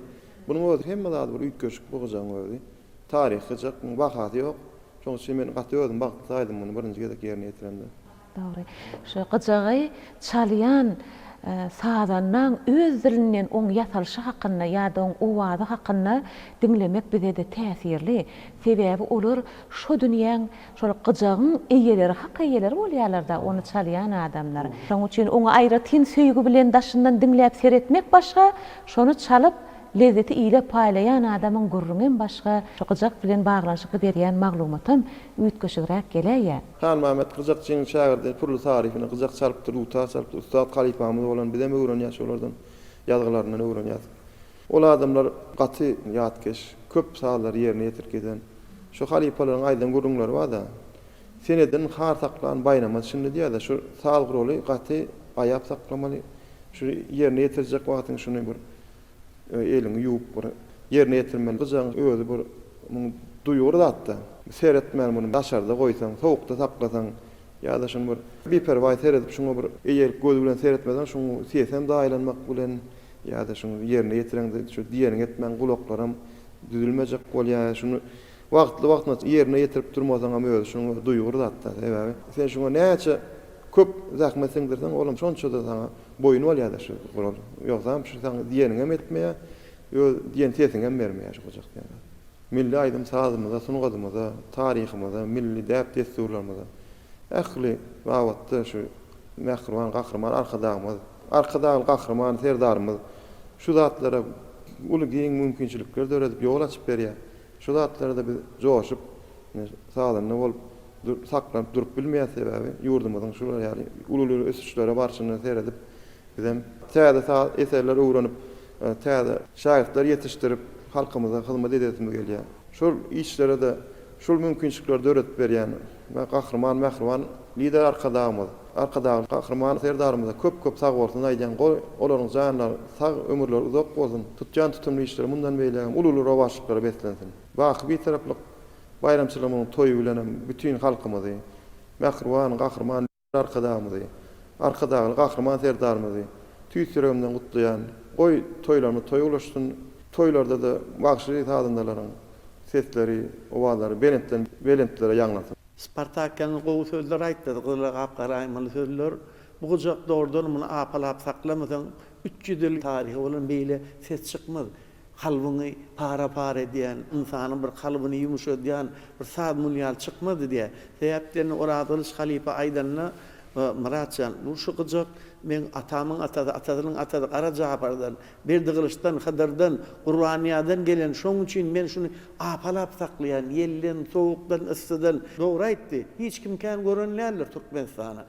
Munuň özi hemme zady bir üýtgeşik bu gyjagyň özi. Taryhy gyjak, munuň bahasy ýok. Şonuň üçin men gaty özüm bagtly saýdym muny birinji gezek ýerine ýetiremde. Dogry. Şu gyjagy çalýan sazandaň öz dilinden oň ýasalyşy hakynda ýa-da oň owazy hakynda diňlemek bize-de täsirli. Sebäbi olar şo dünýäň, şol gyjagyň eýeleri, hak eýeleri bolýarlar-da, ony çalýan adamlar. Şonuň üçin oňa aýratyn söýgi bilen daşyndan diňläp seretmek başga, şony çalyp, lezzeti ile paýlaýan adamyň gürrüňem başga, şu gyjak bilen baglanyşykly berýän maglumatam üýtgeşigräk geläýýär. Hanmämmet gyjakçynyň şägirdi Pürli Saryýew ine gyjak çalypdyr, dutar çalypdyr, ussat halypamyz bolan, bizem öwrenýäs şolardan, ýazgylaryndan öwrenýäs. Ol adamlar gaty ýatkeş, köp sazlary ýerine ýetirip gezen. Şu halypalaryň aýdan gürrüňleri bar-da, Senedin har saklan baýnamaz şindi diýýär-de, şu saz guraly gaty aýap saklamaly, şu ýerine ýetirjek wagtyň şuny bir Eliňi ýuwup bir ýerine ýetirmeli. Gyjagyň özi bir muň duýgur zatda. Seretmän muny daşarda goýsaň, sowukda saklasaň ýa-da şuny bir biperwaý seredip şuňa bir eýelik gözi bilen seretmeseň şuň sesem zaýalanmak bilen ýa-da şuny ýerine ýetireňde şu diýeniňi etmän gulaklaram düzülmejek bolýar. Şuny wagtly-wagtynda ýerine ýetirip durmasaňam özi şunuň özi duýgur zatda. Sebäbi sen şuňa näçe köp zähmet siňdirseň olam şonça-da saňa Boýun bolýada şu gural. Ýogsam şu saňa diýeniňem etmeýär, öz diýen sesiňem bermeýär şu gujak diýen zat. Milli aýdym sazymyza, sungatymyza, taryhymyza, milli däp-dessurlarymyza ähli babatda şu mähriban Gahryman Arkadagymyz, Arkadagly Gahryman Serdarymyz şu zatlara uly giň mümkinçilikler döredip ýol açyp berýär. Şu zatlara-da biz joşup, sazanda bolup saklanyp durup bilmeýäs sebäbi ýurdumyzyň şular ýaly uly-uly ösüşlere barşyna seredip bizem täze saz eserler öwrenip, täze şägirtler ýetişdirip halkymyza hyzmat edesimiz gelýär. Şol işlere-de şol mümkinçilikleri döredip berýän Gahryman mähriban Lider Arkadagymyz, Arkadagly Gahryman Serdarymyza köp-köp sagbolsun aýdýan. Goý, olaryň janlary sag, ömürleri uzak bolsun, tutýan tutumly işleri mundan beýlägem uly-uly rowaçlyklara beslensin. Baky Bitaraplyk baýramçylygymyzyň toýy bilenem bütin halkymyzy, mähriban Gahryman Arkadagymyzy, Arkadagly Gahryman Serdarymyzy tüýs ýüregimden gutlaýan. Goý, toýlarymyz toýa ulaşsyn, toýlarda-da bagşy-sazandalaryň sesleri, owazlary belentden belentlere ýaňlansyn. Spartak ýaňy gowy sözler aýtdy, gyzyla gap-garaýmaly sözler. Bu gyjak dogrudan muny apalap saklamasaň, 300 ýyl taryhy bolan beýle ses çykmaz. Kalbyňy para-para edýän, ynsanyň bir kalbyny ýumşadýan bir saz muny ýaly çykmady diýýär. Sebäpden Orazgylyç halypa aýdanda, Myrat jan, bu şu gyjak meň atamyň atasy, atasynyň atasy Gara Japardan, Berdigylyçdan, Hydyrdan, Gurbannyýazdan gelen, şoň üçin men şuny apalap saklaýan, ýelden, sowukdan, yssydan. Dogry aýtdy. Hiç kim kän gören däldir Türkmenistany.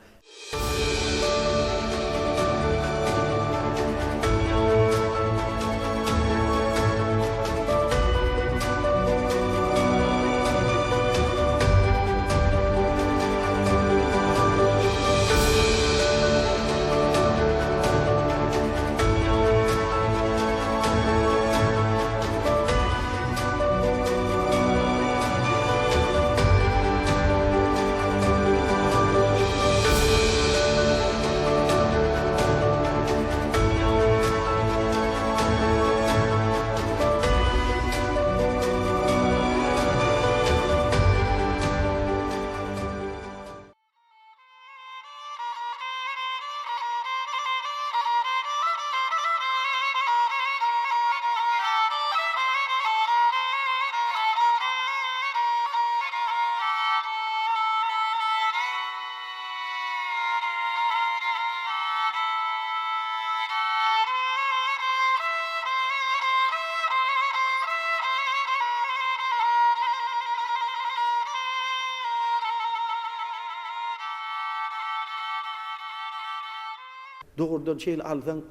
Dogrudan şeýle alsaň,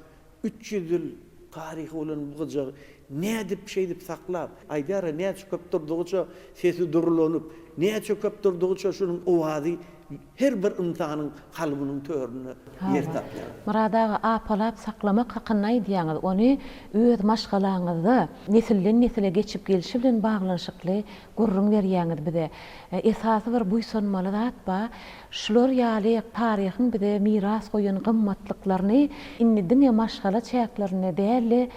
300 ýyl taryhy bolan bu gyjagy nädip şeýdip saklap, aýdýar-a näçe köp durdugyça sesi durulanyp, näçe köp durdugyça şunuň owazy her bir ynsanyň kalbynyň töründe ýer tapýar. Myrat aga, apalap saklamak hakynda aýdýaňyz, ony öz maşgalaňyzda nesilden-nesile geçip gelşi bilen baglanyşykly gürrüň berýäňiz bize. Esasy bir buýsanmaly zat bar, şular ýaly taryhyň bize miras goýan gymmatlyklaryny indi diňe maşgala çäklerinde däl-de,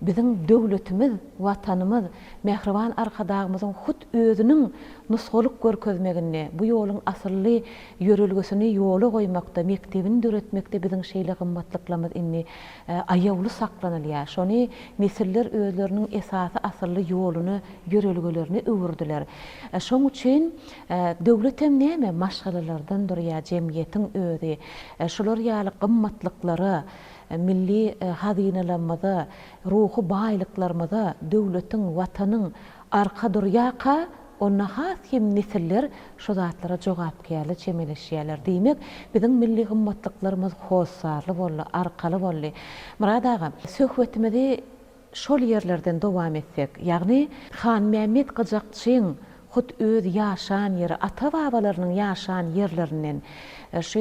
biziň döwletimiz, Watanymyz, mähriban Arkadagymyzyň hut özüniň nusgalyk görkezmeginde, bu ýoluň asylly ýörelgesini ýola goýmakda, mekdebini döretmekde biziň şeýle gymmatlyklarymyz indi aýawly saklanylýar. Şony nesiller özleriniň esasy asylly ýoluny, ýörelgelerine öwürdiler. Şoň üçin döwletem näme, maşgalalardan durýar, jemgyýetiň özi. Şular ýaly gymmatlyklara, milli hazynalarymyza, ruhy baýlyklarymyza döwletiň, Watanyň arka durýarka, onda has hem nesiller şu zatlara jogapkärli çemeleşýärler. Diýmek, biziň milli gymmatlyklarymyz hossarly boldy, arkaly boldy. Myrat aga, söhbetimizi şol ýerlerden dowam etsek, ýagny Hanmämmet gyjakçyň hut öz ýaşan ýeri, ata-babalarynyň ýaşan ýerlerinden, şu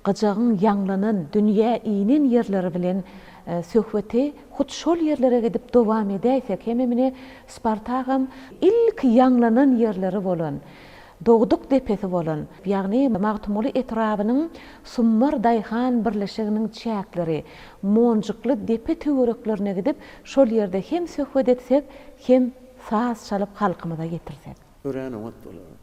gyjagyň ýaňlanan, dünýä inen ýerleri bilen söhbeti hut şol ýerlere gidip dowam edäýsek, hemem ine Spartagam ilki ýaňlanan ýerleri bolan, dogduk depesi bolan, ýagny Magtymguly etrabynyň Sumbar daýhan birleşiginiň çäkleri, Monjukly depe töwereklerine gidip, şol ýerde hem söhbet etsek, hem saz çalyp halkymyza ýetirsek. Örän oňat bolar.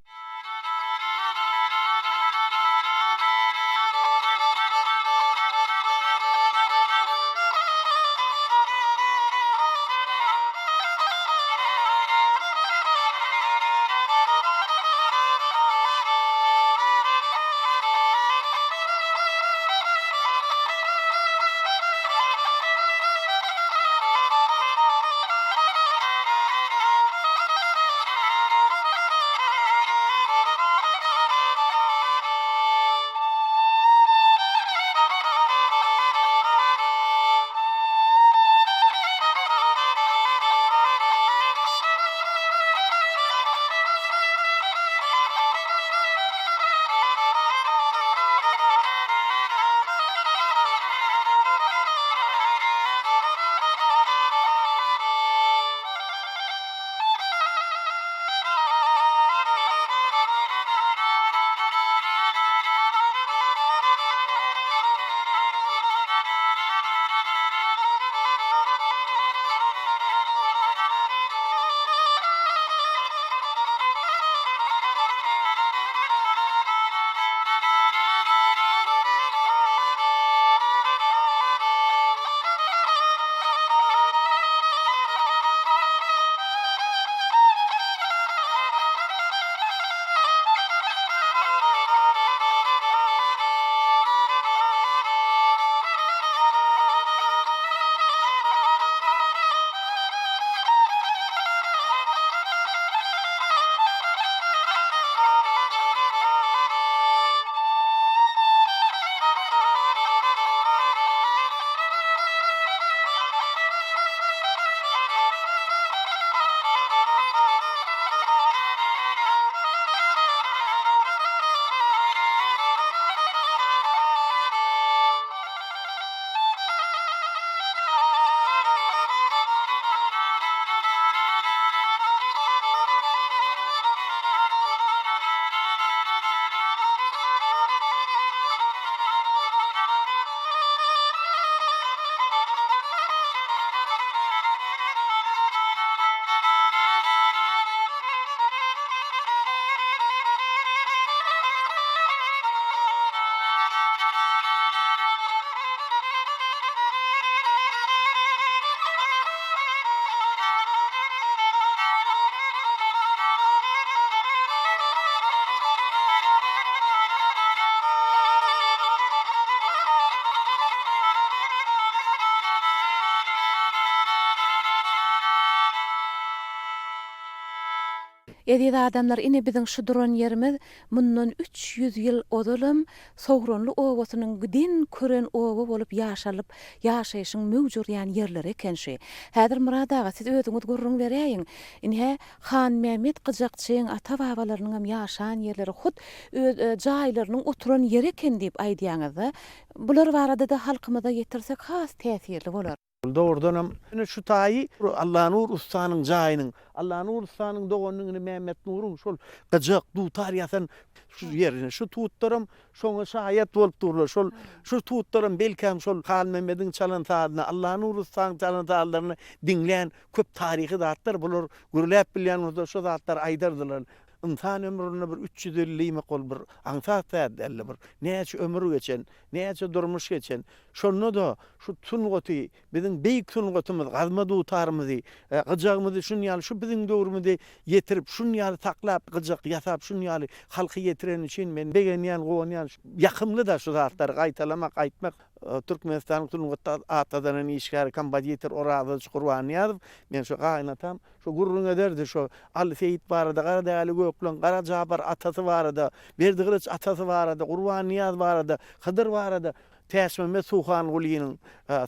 Eziz adamlar, ine biziň şu duran ýerimiz mundan 300 ýyl ozalam Sogranly obasynyň giden kören oba bolup ýaşalyp, ýaşaýşyň möwç urýan ýerleri eken şu. Häzir Myrat aga, siz özüňiz gürrüň beräýiň. Ine, Hanmämmet gyjakçyň ata-babalarynyňam ýaşan ýerleri hut öz jaýlarynyň oturan ýeri eken diýip aýdýaňyz-da. Bular barada-da halkymyza ýetirsek has täsirli bolar. Dogrudanam, ine şu taýy Allanur ussanyň jaýynyň, Allanur ussanyň doganynyň ine Mämmetnuryň şol gyjak, dutar ýasan şu ýerine, şu tutlaram şoňa şaýat bolup durlar. Şol şu tutlaram belkäm şol Halmämmediň çalan sazyny, Allanur ussanyň çalan sazlaryny diňlän köp taryhy zatlar bular gürläp bilýän bolsa şo zatlary aýdardylar. Ynsan ömründe bir 350 diýmek ol bir aňsat zat däldi bir. Näçe ömür geçen, näçe durmuş geçen. Şonda-da şu sungaty, biziň beýik sungatymyz, gazma dutarymyzy, gyjagymyzy şun ýaly şu biziň döwrümize ýetirip, şun ýaly saklap, gyjak ýasap şun ýaly halka ýetireni üçin men begenýän, guwanýan. Ýakymly-da şu zatlary gaýtalamak, aýtmak. Türkmenistanyň sungatda at gazanan işgäri, kompozitor Orazgylyç Gurbannyýazow, men şu gaýynatam şo gürrüň ederdi şo Aly Seýit barada, Garadäli Gökleň, Garajabar atasy barada, Berdigylyç atasy barada, Gurbannyýaz barada, Hydyr barada. Täçmämmet Suhangulynyň,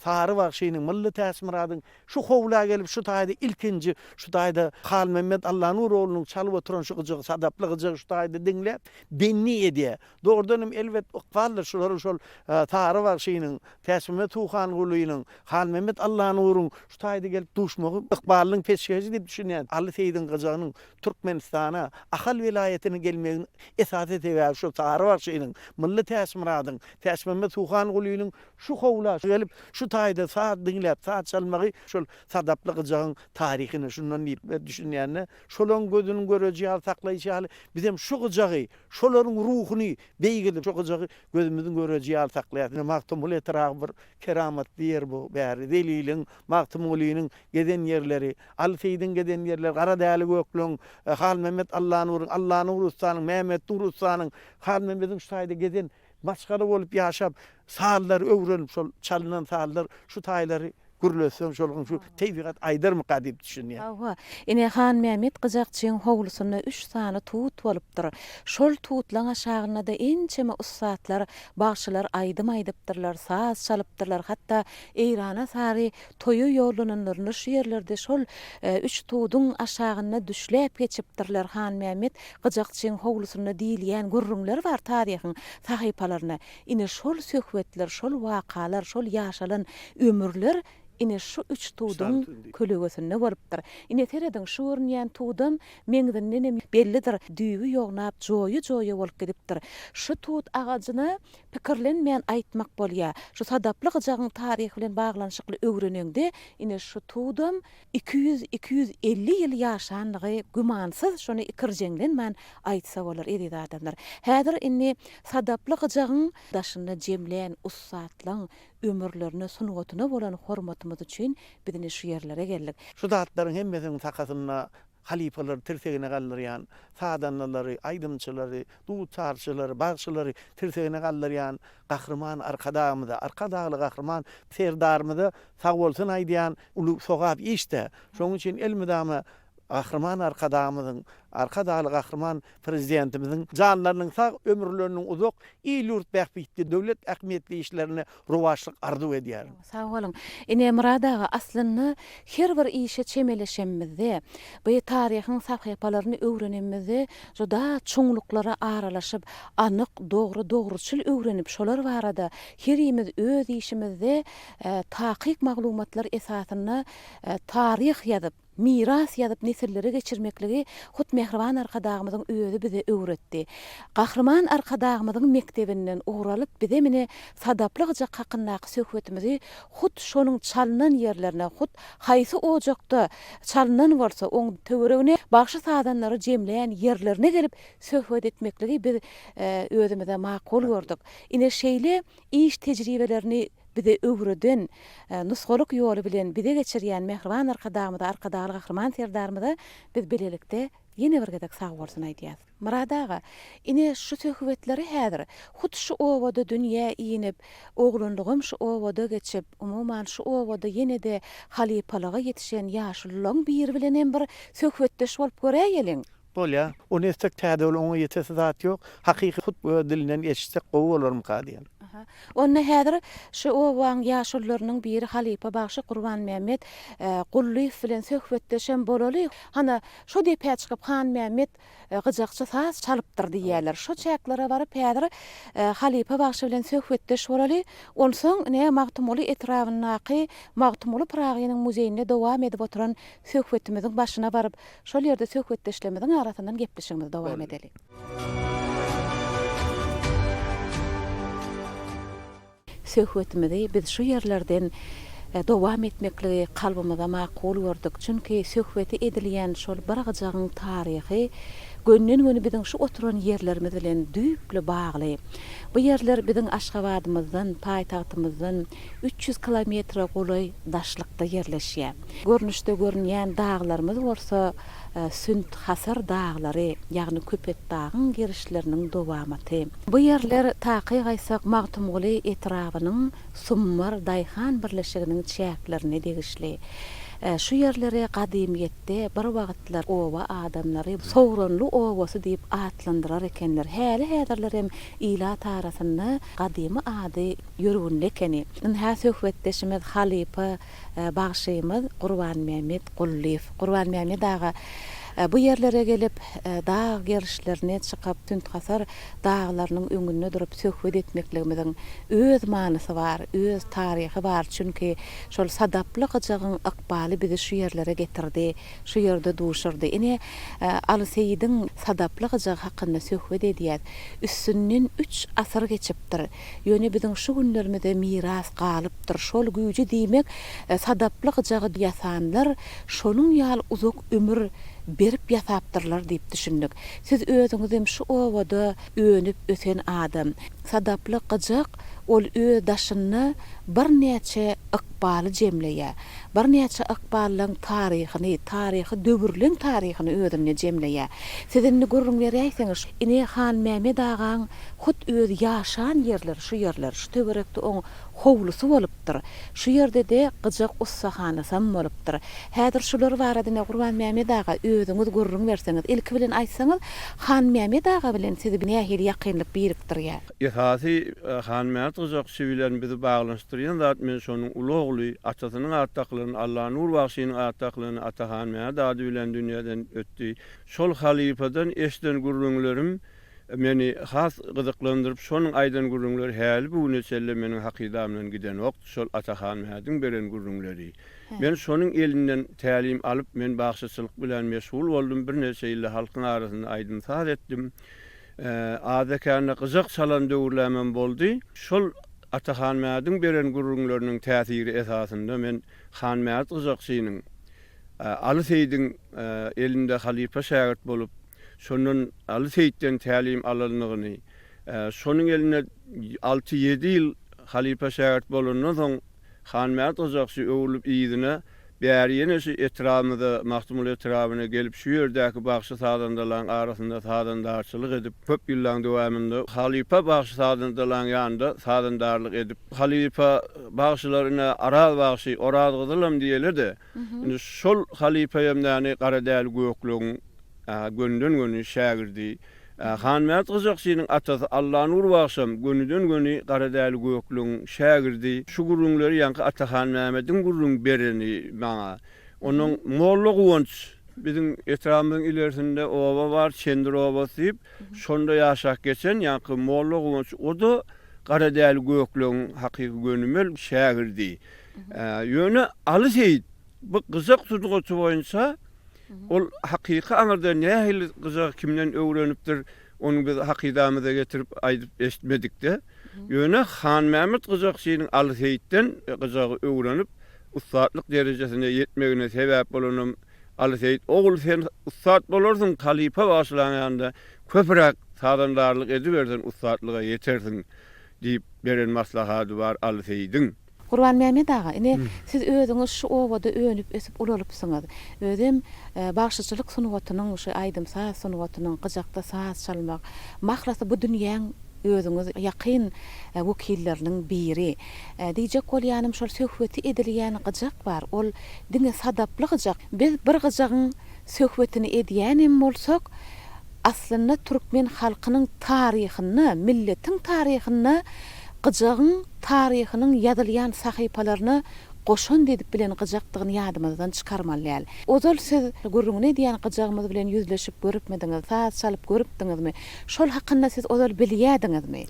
Sary bagşynyň, Mylly Täçmyradyň şu howla gelip şu taýda ilkinji şu taýda Halmämmet Allanur oglunyň çalyp oturan şu gyjygy, sadaply gyjygy şu taýda diňläp, bendi edýär. Dogrudan hem elbet ykbaldyr şularyň şol Sary bagşynyň, Täçmämmet Suhangulynyň, Halmämmet Allanuryň şu taýda gelip duşmagy ykbalynyň peşgeşi diýip düşünýän. Aly Seýidiň gyjagynyň Türkmenistana, Ahal welaýatyna gelmeginiň esasy sebäbi şu Sary bagşynyň, Mylly Täçmyradyň, Täçmämmet Suhangulynyň şu howla gelip, şu taýda saz diňläp, saz çalmagy şol sadaply gyjagyň taryhyna şundan diýip düşünýän-de, şolaryň gözüniň göreji ýaly saklaýşy ýaly, bizem şu gyjagy, şolaryň ruhuny beýgeldip, şu gyjagy gözümiziň göreji ýaly saklaýarys. Ine, Magtymguly etraby bir keramatly ýer bu bäri. Zeliliň, Magtymgulynyň gezen ýerleri, Aly Seýidiň gezen ýerleri, Garadäli Gökleň, Halmämmet Allanuryň, Allanur ussanyň, Mämmetnur ussanyň, Halmämmediň şu taýda gezen maşgala bolup ýaşap, sazlary öwrenip, şol çalynan sazlar şu taýlary gürletseň şol şu tebigat aýdarmyka diýip düşünýän. Hawa, ine Hanmämmet gyjakçyň howlusynda üç sany tut bolupdyr. Şol tutlaň aşagynda-da ençeme ussatlar, bagşylar aýdym aýdypdyrlar, saz çalypdyrlar, hatda Eýrana sary toýa ýollananlarynda şu ýerlerde şol üç tuduň aşagynda düşläp geçipdirler Hanmämmet gyjakçyň howlusynda diýilýän gürrüňler bar taryhyň sahypalarynda. Ine şol söhbetler, şol wakalar, şol ýaşalan ömürler ine şu üç tuduň kölegesinde bolupdyr. Ine serediň, şu görünýän tudam meňzindenem bellidir, düýbi ýognap, joýa-joýa bolup gidipdir. Şu tut agajyna pikirlenmän aýtmak bolýar. Şu sadaply gyjagyň taryhy bilen baglanyşykly öwreneňde, ine şu tudam 200, 250 ýyl ýaşanlygy gümansyz, şony ikirjeňlenmän aýtsa bolar, eziz adamlar. Häzir indi sadaply gyjagyň daşynda jemlän ussatlaň ömürlerine, sungatyna bolan hormatymyz üçin biz indi şu ýerlere geldik. Şu zatlaryň hemmesiniň sakasynda halypalary tirsegine galdyrýan, sazandalary, aýdymçylary, dutarçylary, bagşylary tirsegine galdyrýan Gahryman Arkadagymyza, Arkadagly Gahryman Serdarymyza sagbolsun aýdýan uly sogap iş-dä. Şonuň üçin elmydama Gahryman Arkadagymyzyň, Arkadagly Gahryman Prezidentimiziň janlarynyň sag, ömürleriniň uzak, il-ýurt bähbitli, döwlet ähmiýetli işlerinde rowaçlyk arzuw edýärin. Sag boluň. Ine, Myrat aga, aslynda her bir işe çemeleşemizde, bu taryhyň sahypalaryny öwrenenimizde juda çuňluklara aralaşyp, anyk, dogry, dogruçyl öwrenip, şolar barada herimiz öz işimizde takyk maglumatlar esasynda taryh ýazyp, miras ýazyp nesillere geçirmekligi hut mähriban Arkadagymyzyň özi bize öwretdi. Gahryman Arkadagymyzyň mekdebinden ugur alyp bize mine sadaply gyjak hakyndaky söhbetimizi hut şonuň çalynan ýerlerine, hut haýsy ojakda çalynan bolsa oň töweregine bagşy-sazandary jemlän ýerlerine gelip söhbet etmekligi biz özümize makul gördük. Ine şeýle iş tejribelerini bize öwreden, nusgalyk ýoly bilen bize geçirýän mähriban Arkadagymyza, Arkadagly Gahryman Serdarymyza biz bilelikde ýene bir gezek sagbolsun aýdýas. Myrat aga, ine şu söhbetleri häzir hut şu obada dünýä inip, oglanlygym şu obada geçip, umuman şu obada ýene-de halypalyga ýetişen ýaşululaň biri bilen hem bir söhbetdeş bolup göräýeliň. Bolýa. Ony etsek täze ol oňa ýetesi zat ýok. Hakyky hut öz dilinden eşitsek gowy bolarmyka diýen. Aha. Onda häzir şu obaň ýaşulularynyň biri halypa bagşy Gurbanmämmet Gullyýew bilen söhbetdeşem bolaly. Hana, şo depä çykyp Hanmämmet gyjakçy saz çalypdyr diýýärler. Şo çäklere baryp häzir halypa bagşy bilen söhbetdeş bolaly. Onsoň ine Magtymguly etrabyndaky Magtymguly Pyragynyň muzeýinde dowam edip oturan söhbetimiziň başyna baryp, Şol ýerde söhbetdeşlerimiziň arasyndan gepleşigimizi dowam edeli. Söhbetimizi biz şu ýerlerden dowam etmekligi kalbymyza makul gördük. Çünki söhbeti edilýän şol bir gyjagyň taryhy gönden-göni biziň şu oturan ýerlerimiz bilen düýpli bagly. Bu ýerler biziň Aşgabadymyzdan, paýtagtymyzdan 300 kilometre golaý daşlykda ýerleşýär. Görnüşde görünýän daglarymyz bolsa Sünt-Hasar daglary, ýagny Köpetdagyň gerişleriniň dowamaty. Bu ýerler, takyk aýtsak, Magtymguly etrabynyň Summar daýhan birleşiginiň çäklerine degişli. Şu ýerleri gadymyýetde bir wagtlar oba adamlary Sowranly obasy diýip atlandyrar ekenler. Häli-häzirlerem ilat arasynda gadymy ady ýörgünli ekeni. Ynha söhbetdeşimiz halypa bagşymyz Gurbanmämmet Gullyýew. Gurbanmämmet aga bu ýerlere gelip, dag gerişlerine çykyp, Sünt-Hasar daglarynyň öňünde durup söhbet etmekligimiziň öz manysy bar, öz taryhy bar. Çünki şol sadaply gyjagyň ykbaly bizi şu ýerlere getirdi, şu ýerde duşurdy. Ine, Aly Seýidiň sadaply gyjagy hakynda söhbet edýäs. Üstünden üç asyr geçipdir. Ýöne biziň şu günlerimize miras galypdyr şol güýji diýmek sadaply gyjagy ýasanlar şonuň ýaly uzak ömür berip ýasapdyrlar diýip düşündik. Siz özüňizem şu obada önüp ösen adam. Sadaply gyjak ol öz daşynda birnäçe ykbaly jemleýär. Birnäçe ykballaň taryhyny, taryhy döwürleň taryhyny özünde jemleýär. Siz indi gürrüň beräýseňiz, ine Hanmämmet agaň Hut özi ýaşan ýerleri şu ýerler, şu töwerekde oň howlusy bolupdyr. Şu ýerde-de gyjak ussahanasam bolupdyr. Häzir şular barada ine Gurbanmämmet aga özüňiz gürrüň berseňiz, ilki bilen aýtsaňyz, Hanmämmet aga bilen sizi nähili ýakynlyk birikdirýär? Esasy Hanmämmet gyjakçy bilen bizi baglanyşdyrýan zat men şonuň uly ogly, atasynyň ady dakylan Allanur bagşynyň ady dakylan Ata Hanmämmet ady bilen dünýeden ötdi. Şol halypadan eşiden gürrüňlerim Meni has gyzyklandyryp şonuň aýdan gürrüňleri häli bu güne çenli meniň hakydamdan gidenokdy şol Atahanmädiň beren gürrüňleri. Men şonuň elinden tälim alyp men bagşyçylyk bilen meşgul boldum birnäçe ýylda halkyň arasynda aýdym saz etdim. Azda-kände gyjak çalan döwürlämem boldy. Şol Atahanmädiň beren gürrüňleriniň täsiri esasynda men Hanmäd gyjakçynyň Aly Seýdiň elinde halypa şägirt bolup şondan Aly Seýitden tälim alandygyny, şonuň elinde alty-ýedi ýyl halypa şägirt bolandan soň Hanmärt gyjakçy öwrülip yzyna, bäri ýene şu etrabymyza, Magtymguly etrabyna gelip şu ýerdäki bagşy-sazandalaryň arasynda sazandarçylyk edip, köp ýyllaryň dowamynda halypa bagşy-sazandalaryň ýanynda sazandarlyk edip, halypa bagşylar ine Araz bagşy, Oraz gyzylam diýeli-de, Indi şol halypa hem näni Garadäli Gökleňiň gönüden-göni şägirdi. Hanmärt gyjakçynyň atasy Allanur bagşam gönüden-göni Garadäli Gökleňiň şägirdi. Şu gürrüňleri ýaňky Atahanmämediň gürrüň bereni maňa. Onnoň Molla Guwanç biziň etrabymyzyň ilersinde oba bar, Çendir obasy diýip, şonda ýaşap geçen ýaňky Molla Guwanç o-da Garadäli Gökleňiň hakyky gönümel şägirdi. Ýöne Aly Seýit bu gyjak sungaty boýunça ol hakyky aňyrda nähili gyjagy kimden öwrenipdir, ony biz hakydamyza getirip aýdyp eşitmedik-de. Ýöne Hanmämmet gyjakçynyň Aly Seýitden gyjagy öwrenip, ussatlyk derejesine ýetmegine sebäp bolanam Aly Seýit, Ogul, sen ussat bolarsyň, halypa bagşylaň ýanynda köpräk sazandarlyk ediberseň ussatlyga ýetersiň diýip beren maslahady bar Aly Seýidiň. Gurbanmämmet aga, ine, siz özüňiz şu obada önüp-ösüp ulalypsyňyz. Özem bagşyçylyk sungatynyň, şu aýdym-saz sungatynyň, gyjakda saz çalmak, mahlasy bu dünýäň özüňiz ýakyn wekilleriniň biri. Diýjek bolýanym, şol söhbeti edilýän gyjak bar, ol diňe sadaply gyjak. Biz bir gyjagyň. söhbetini edýän hem bolsak, aslynda türkmen halkynyň taryhynda, milletiň taryhynda gyjagyň taryhynyň ýazylýan sahypalaryna goşant edip bilen gyjakdygyny ýadymyzdan çykarmaly däl. Ozal siz gürrüňini edýän gyjagymyz bilen ýüzleşip görüpmidiňiz, saz çalyp görüpdiňizmi? Şol hakynda siz ozal bilýädiňizmi?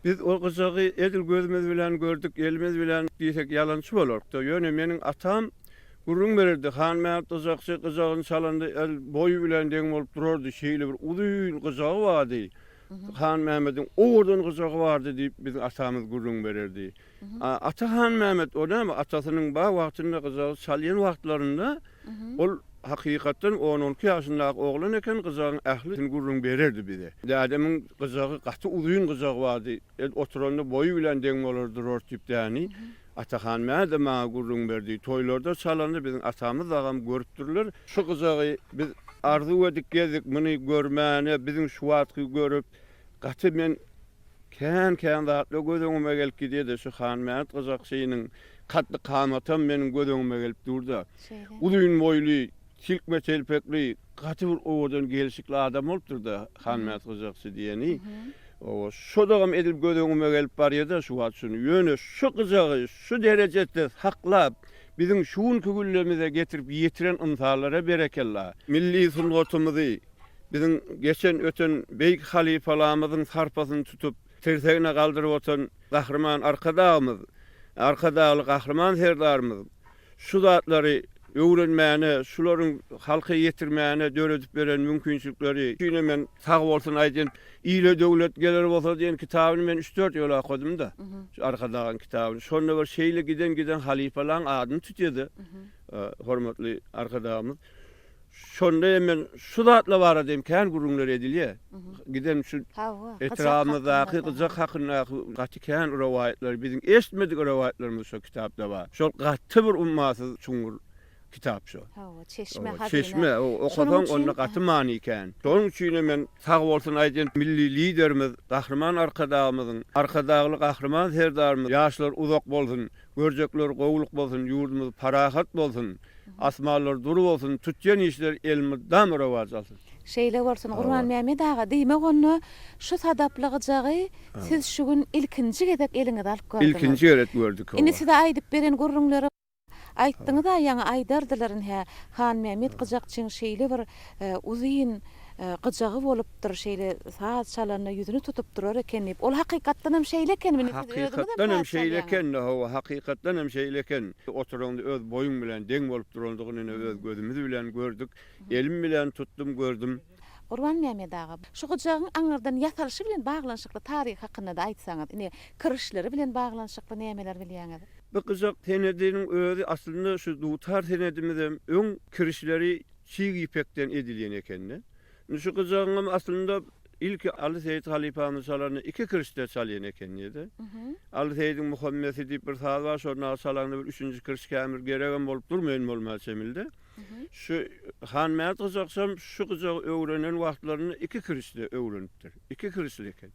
Biz ol gyjagy edil gözümiz bilen gördük, elimiz bilen diýsek ýalançy bolark-da. Ýöne meniň atam gürrüň bererdi, Hanmämmet gyjakçy gyjagyny çalanda el boýy bilen deň bolup durardy, şeýle bir uzyn gyjagy bardy. Hanmämmediň owadan gyjagy bardy diýip, biziň atamyz gürrüň bererdi. Ata Hanmämmet o näme, atasynyň bar wagtynda gyjagy çalýan wagtlarynda ol hakykatdan on-on iki ýaşyndaky oglan eken, gyjagyň ählisini gürrüň bererdi bize. Dädemiň gyjagy gaty uzyn gyjagy bardy, el oturanda boýy bilen deň bolar durardy diýip däni Ata Hanmämedem maňa gürrüň berdi. Toýlarda çalanda biziň atamyz dagam görüpdirler. Şu gyjagy biz arzuw edip gezdik, muny görmäne biziň şu wagtky görüp gaty men Kän-kän zatlar göz öňüme gelip gidýär-de, şu Hanmämmet gyjakçynyň kaddy-kamatam meniň göz öňüme gelip dur-da. Uzyn boýly, silkme telpekli, gaty bir owadan gelşikli adam bolupdyr-da, Hanmämmet gyjakçy diýeni. Oba, şodagam edil göz öňüme gelip barýar-da şu wagt şuny. Ýöne şu gyjagy şu derejede saklap, biziň şu günki günlerimize getirip ýetiren ynsanlara berekella. Milli sungatymyzy, Biziň geçen öten beýik halypalamyzyň sarpasyny tutup, tirsegine galdyryp otan Gahryman Arkadagymyz, Arkadagly Gahryman Serdarymyz şu zatlary öwrenmäne, şularyň halka ýetirmäne döredip beren mümkinçilikleri üçinem men sag bolsun aýdýan. Ile döwlet geler bolsa diýen kitabyny men üç-dört ýola okadym-da, şu Arkadagyň kitabyny. Şonda bir şeýle giden-giden halypalaň adyny tutýardy hormatly Arkadagymyz. Şonda hem men şu zatlar barada hem kän gürrüňler edilýär. Giden şu etrabymyzdaky gyjak hakyndaky gaty kän rowaýatlar, biziň eşitmedik rowaýatlarymyz şo kitapda bar. Şol gaty bir ummasyz çuňňur kitap şo. Hawa, çeşme, hazyna. Çeşme, okasaň onda gaty many kän. Şonuň üçin hem men sag bolsun aýdýan Milli Liderimiz Gahryman Arkadagymyzyň, Arkadagly Gahryman Serdarymyz ýaşlar uzak bolsun, görjekler gowulyk bolsun, ýurdumyz parahat bolsun. Asmanlar dury bolsun, tutýan işler elmydama rowaç alsyn. Şeýle bolsun, Gurbanmämmet aga, diýmek onda şu sadaply gyjagy siz şu gün ilkinji gezek eliňize alyp gördüňiz. Ilkinji gezek gördük, hawa. Indi size aýdyp beren gürrüňleri aýtdyňyz-a, ýaňy aýdardylar, ynha, Hanmämmet gyjakçyň şeýle bir uzyn gyjagy bolupdyr, şeýle saz çalanda ýüzüni tutup durar eken diýip. Ol hakykatdan hem şeýle ekenmi? Indi siz özüňizem Hakykatdan hem saz şeýle çalýaňyz. eken-de, hawa, hakykatdan hem şeýle eken. Oturaňda öz boýuň bilen deň bolup durandygyny ine öz gözümiz bilen gördük. Elim bilen tutdum, gördüm. Gurbanmämmet aga, şu gyjagyň aňyrdan ýasalyşy bilen baglanyşykly taryh hakynda-da aýtsaňyz. Ine, kirişleri bilen baglanyşykly nämeler bilýäňiz? Bu gyjak senediniň özi aslynda şu dutar senedimizem öň kirişleri Çig ýüpekden edilýän ekeni. Indi şu gyjagyňam aslynda ilki Aly Seýit halypamyz çalanda iki kirişde çalýan eken diýdi. Aly Seýidiň Muhammesi diýip bir saz bar, şonda çalanda bir üçünji kiriş kämir geregem bolup durmaýan bolmaly çemilde. Şu Hanmämmet gyjakçam şu gyjagy öwrenen wagtlarynda iki kirişde öwrenipdir. Iki kirişli eken.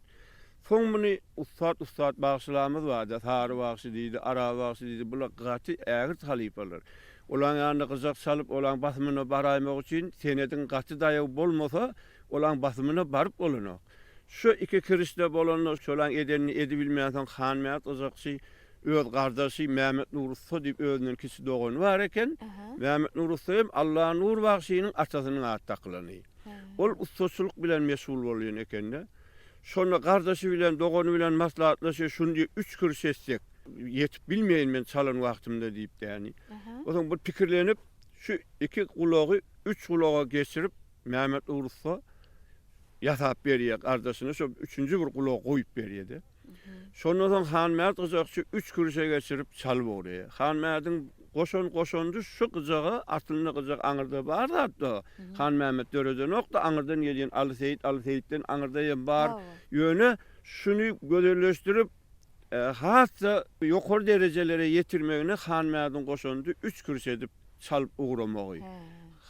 Soň muny ussat-ussat bagşylarymyz bardy, Sary bagşy diýdi, Araz bagşy diýdi, bular gaty ägirt halypalar. Olaň ýanynda gyjak çalyp, olaň basymyna baraýmak üçin senediň gaty daýaw bolmasa, olaň basymyna baryp bolanok. Şu iki kirişde bolanda, şolaň edenini edibilmänsoň Hanmämmet gyjakçy öz gardaşy Mämmetnur ussa diýip özünden kiçi dogany bar eken. Mämmetnur ussa hem Allanur bagşynyň atasynyň ady dakylany. Ol ussaçylyk bilen meşgul bolýan eken-de. Şonda gardaşy bilen, dogany bilen maslahatlaşýar, şuny diýip üç kiriş etsek, ýetip bilmeýin men çalan wagtymda diýip däni. Onsoň bir pikirlenip, şu iki gulagy üç gulaga geçirip, Mehmet Nur ussa ýasap berýär gardaşyna, şo üçünji bir gulagy goýup berýär-de. Şondan soň Hanmärt gyjakçy üç kirişe geçirip çalyp ugraýar. Hanmärdiň goşan goşandy şu gyjaga, aslynda gyjak aňyrda bar zat-da. Hanmämmet döredenok-da, aňyrdan gelýän Aly Seýit, Aly Seýitden aňyrda hem bar. Ýöne şuny gözelleşdirip, has-da ýokary derejelere ýetirmegine Hanmärdiň goşandy üç kiriş edip çalyp ugramagy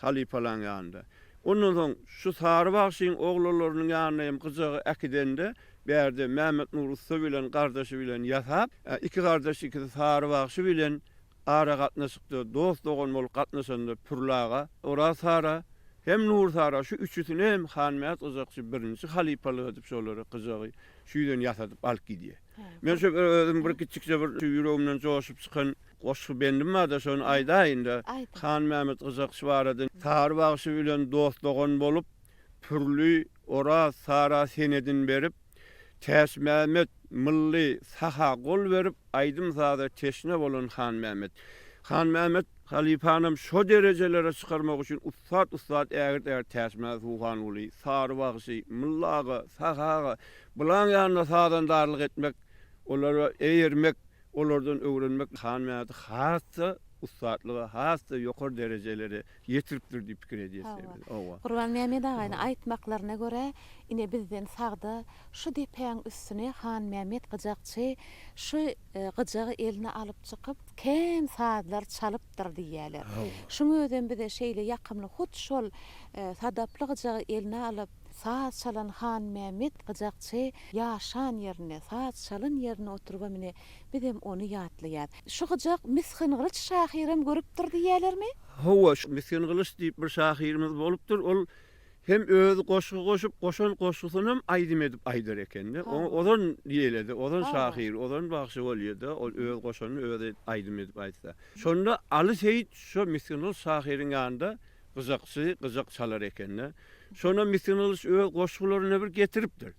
halypalaň ýanynda. Ondan soň şu Sary bagşyň oglanlarynyň ýanyna hem gyjagy äkidende, Bärde Mämmetnur ussa bilen gardaşy bilen ýasap, iki gardaş ikisi Sary bagşy bilen ara gatnaşykda dost-dogan bolup gatnaşanda Pürli aga, Oraz Sara. Hem Nur Sara şu üçüsini hem Hanmämet gyjakçy birinji halypalyk edip şolary gyjagy şu ýüzden ýasadyp alyp gidýär. Men şu bir özüm bir kiçjikje bir şu ýüregimden joşup çykan goşgy bendim barda şony aýdaýynda. Hanmämet gyjakçy barada Sary bagşy bilen dost-dogan bolup, Pürli, Oraz Sara senedin berip, Täçmämmet, Mylly, Saha gol berip, aýdym-saza teşne bolan Hanmämmet. Hanmämmet halypanam şo derejelere çykarmak üçin ussat-ussat ägirt-ägirt Täçmämmet Suhanguly, Sary bagşy, Mylly aga, Sahy aga, bulaň ýanynda sazandarlyk etmek, olara eýermek, olardan öwrenmek Hanmämmedi has-da ussatlyga, has-da ýokary derejelere ýetiripdir diýip pikir edýäs biz. Hawa. Gurbanmämmet aganyň aýtmaklaryna görä, ine bizden sagda şu depäň üstüne Hanmämmet gyjakçy şu gyjagy eline alyp çykyp, kän sazlar çalypdyr diýýärler. Şuň özem bize şeýle ýakymly hut şol sadaply gyjagy eline alyp, saz çalan Hanmämmet gyjakçy ýaşan ýerinde, saz çalan ýerinde oturybam ine bizem ony ýatlaýas. Şu gyjak Misgingylyç şahyram görüpdir diýýälermi? Hawa, şu Misgingylyç diýip bir şahyrymyz bolupdyr. Ol hem özi goşgy goşup, goşan goşgusynam aýdym edip aýdar eken-de. Oňa Ozan diýiledi, Ozan şahyr, Ozan bagşy bolýa-da, ol öz goşanyny özi aýdym edip aýtsa. Şonda Aly Seýit şo Misgingylyç şahyryň ýanynda gyjakçy, gyjak çalar eken-de. Şonda Misgingylyç öz goşgularyny bir getiripdir.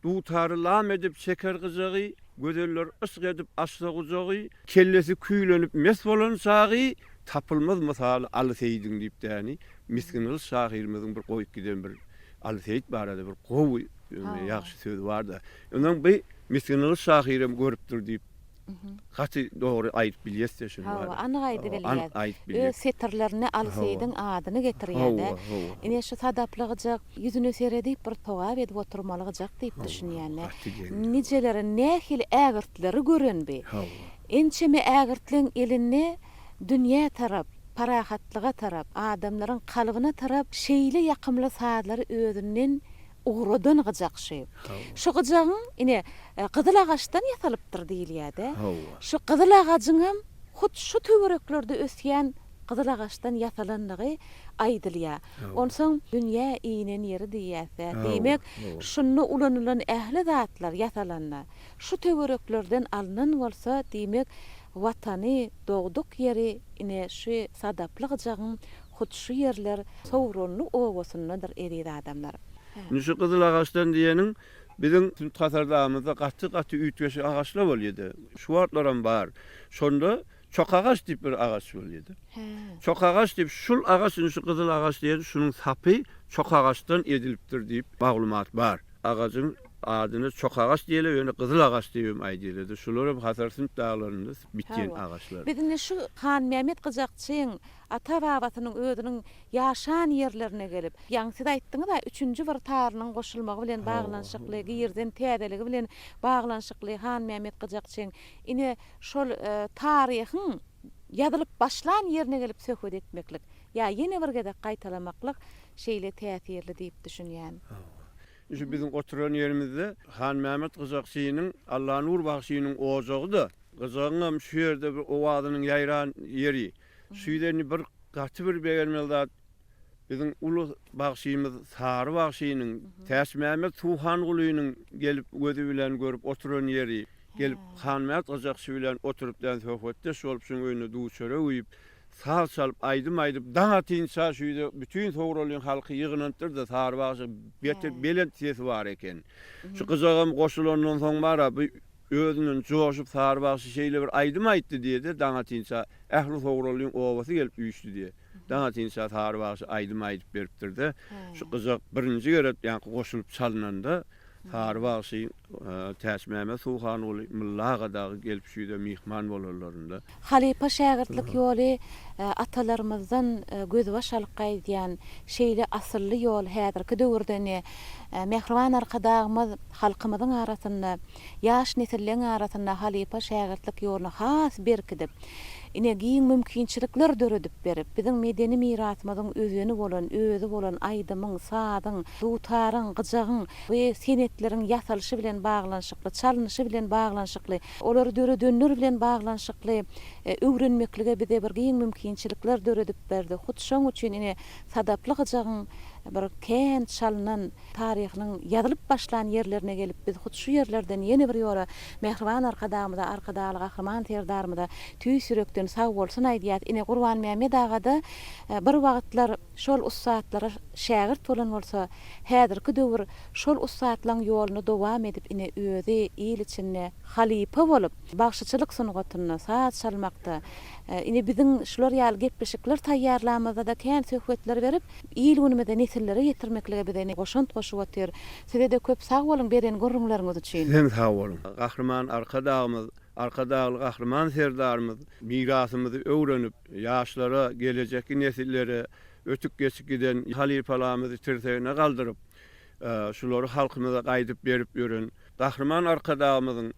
Dutary lam edip çeker gyjagy, Gözeller yşk edip açsa gujagy, Kellesi küýlenip mes bolan çagy, Tapylmaz mysaly Aly Seýidiň diýip däni Misgingylyç şahyrymyzyň bir goýup giden bir Aly Seýit barada bir gowy ýagşy sözi bar-da. Ondan bi Misgingylyç şahyrem görüpdir diýip Gaty dogry aýdyp bilýäs-de şuny. Hawa, anyk aýdybilýäs. Anyk aýdyp bilýäs. Öz setirlerinde Aly Seýidiň adyny getirýär-de. Hawa, hawa. Ine şu sadaply gyjak ýüzüne seredip bir togap edip oturmaly gyjak diýip düşünýän-de. Gaty geň. Nijeleri nähili ägirtleri gören bi. Hawa. Ençeme ägirtleň elinde dünýä tarap, parahatlyga tarap, adamlaryň kalbyna tarap şeýle ýakymly sazlary özünden Ugradan gyjak şu. Şu gyjagyň, ine, gyzyl agaçdan ýasalypdyr diýilýär-de. Şu gyzyl agajyňam hut şu töwereklerde ösýän gyzyl agaçdan ýasalandygy aýdylýar. Onsoň dünýä inen ýeri diýýäs-dä. Diýmek, şunda ulanylan ähli zatlar ýasalanda, şu töwereklerden alnan bolsa, diýmek, Watany, dogduk ýeri, ine, şu sadaply gyjagyň Hut şu ýerler Sowranly obasyndadyr eziz adamlar. Indi şu gyzyl agaçdan diýeniň biziň Sünt Hasar dagymyzda gaty gaty üýtgeşik agaçlar bolýady. Şu wagtlaram bar. Şonda çokagaç diýip bir agaç bolýady. Çokagaç diýip şul agaç indi şu gyzyl agaç diýen şunuň sapy çokagaçdan edilipdir diýip maglumat bar. Agajyň adyna çokagaç diýilýär ýöne gyzyl agaç diýibem aýdylýar. Şularam Hasar Sünt daglarynda bitýän agaçlar. Biz indi şu Hanmämmet gyjakçyň Ata-babasynyň özüniň ýaşan ýerlerine gelip, ýaňy siz aýtdyňyz-a, üçünji bir tarynyň goşulmagy bilen baglanyşykly, girizen täzeligi bilen baglanyşykly Hanmämmet gyjakçyň ine, şol taryhyň ýazylyp başlan ýerine gelip söhbet etmeklik, ýa ýene bir gezek gaýtalamaklyk şeýle täsirli diýip düşünýän. Şu biziň oturan ýerimizde Hanmämmet gyjakçynyň, Allanur bagşynyň ojagy-da, gyjagyňam şu ýerde bir owazynyň ýaýran ýeri. Şu ýerde indi bir gaty bir begenmeli zat, biziň uly bagşymyz Sary bagşynyň, Täçmämmet Suhangulynyň gelip gözi bilen görüp oturan ýeri, gelip Hanmät gyjakçy bilen oturyp dän söhbetdeş bolup şuň öýünde duw-çörek iýip, saz çalyp, aýdym aýdyp, daň atynça şu ýerde bütin Sowralyň halky ýygnanypdyr-da, Sary bagşy beter belent sesi bar eken. Şu gyjagam goşulandan soň bar-a, bu Özünden joşup Sary bagşy şeýle bir aýdym aýtdy diýe-de, daň atynça ähli Sowralyň obasy gelip üýşdi diýe. Daň atynça Sary bagşy aýdym aýdyp beripdir-de, şu gyjak birinji gezek ýaňky goşulyp çalnanda, Sary bagşy, Täçmämmet Suhanguly, Mylly aga dagy gelip şu ýüze myhman bolanlarynda. Halypa-şägirtlik ýoly atalarymyzdan gözbaş alyp gaýdýan şeýle asylly ýol häzirki döwürde ine, mähriban Arkadagymyz halkymyzyň arasynda ýaş nesilleň arasynda halypa-şägirtlik ýoluny has berkidip, ine, giň mümkinçilikler döredip berip, biziň medeni mirasymyzyň özeni bolan, özi bolan aýdymyň, sazyň, dutaryň, gyjagyň we senetleriň ýasalyşy bilen baglanyşykly, çalnyşy bilen baglanyşykly, olary döredenler bilen baglanyşykly öwrenmeklige bize bir giň mümkinçilik. mümkinçilikler döredip berdi. Hut şoň üçin ine sadaply gyjagyň bir kän çalynan taryhynyň ýazylyp başlan ýerlerine gelip biz hut şu ýerlerden ýene bir ýola mähriban Arkadagymyza, Arkadagly Gahryman Serdarymyza tüýs ýürekden sag bolsun aýdýas. Ine Gurbanmämmet agada bir wagtlar şol ussatlara şägirt bolan bolsa, häzirki döwür şol ussatlaň ýoluny dowam edip ine özi il içinde halypa bolup bagşyçylyk sungatynda, saz çalmakda ine biziň şular ýaly gepleşikler taýýarlamyzda-da kän söhbetler berip Il-günümize, nesillere ýetirmeklige bize goşant goşup otyr. Size-de köp sag boluň beren gürrüňleriňiz üçin. Sizem sag boluň. Gahryman Arkadagymyz, Arkadagly Gahryman Serdarymyz mirasymyzy öwrenip, ýaşlara, gelejekki nesillere ötüp-geçip giden halypalarymyzy tirsegine galdyryp, şulary halkymyza gaýdyp berip ýören Gahryman Arkadagymyzyň,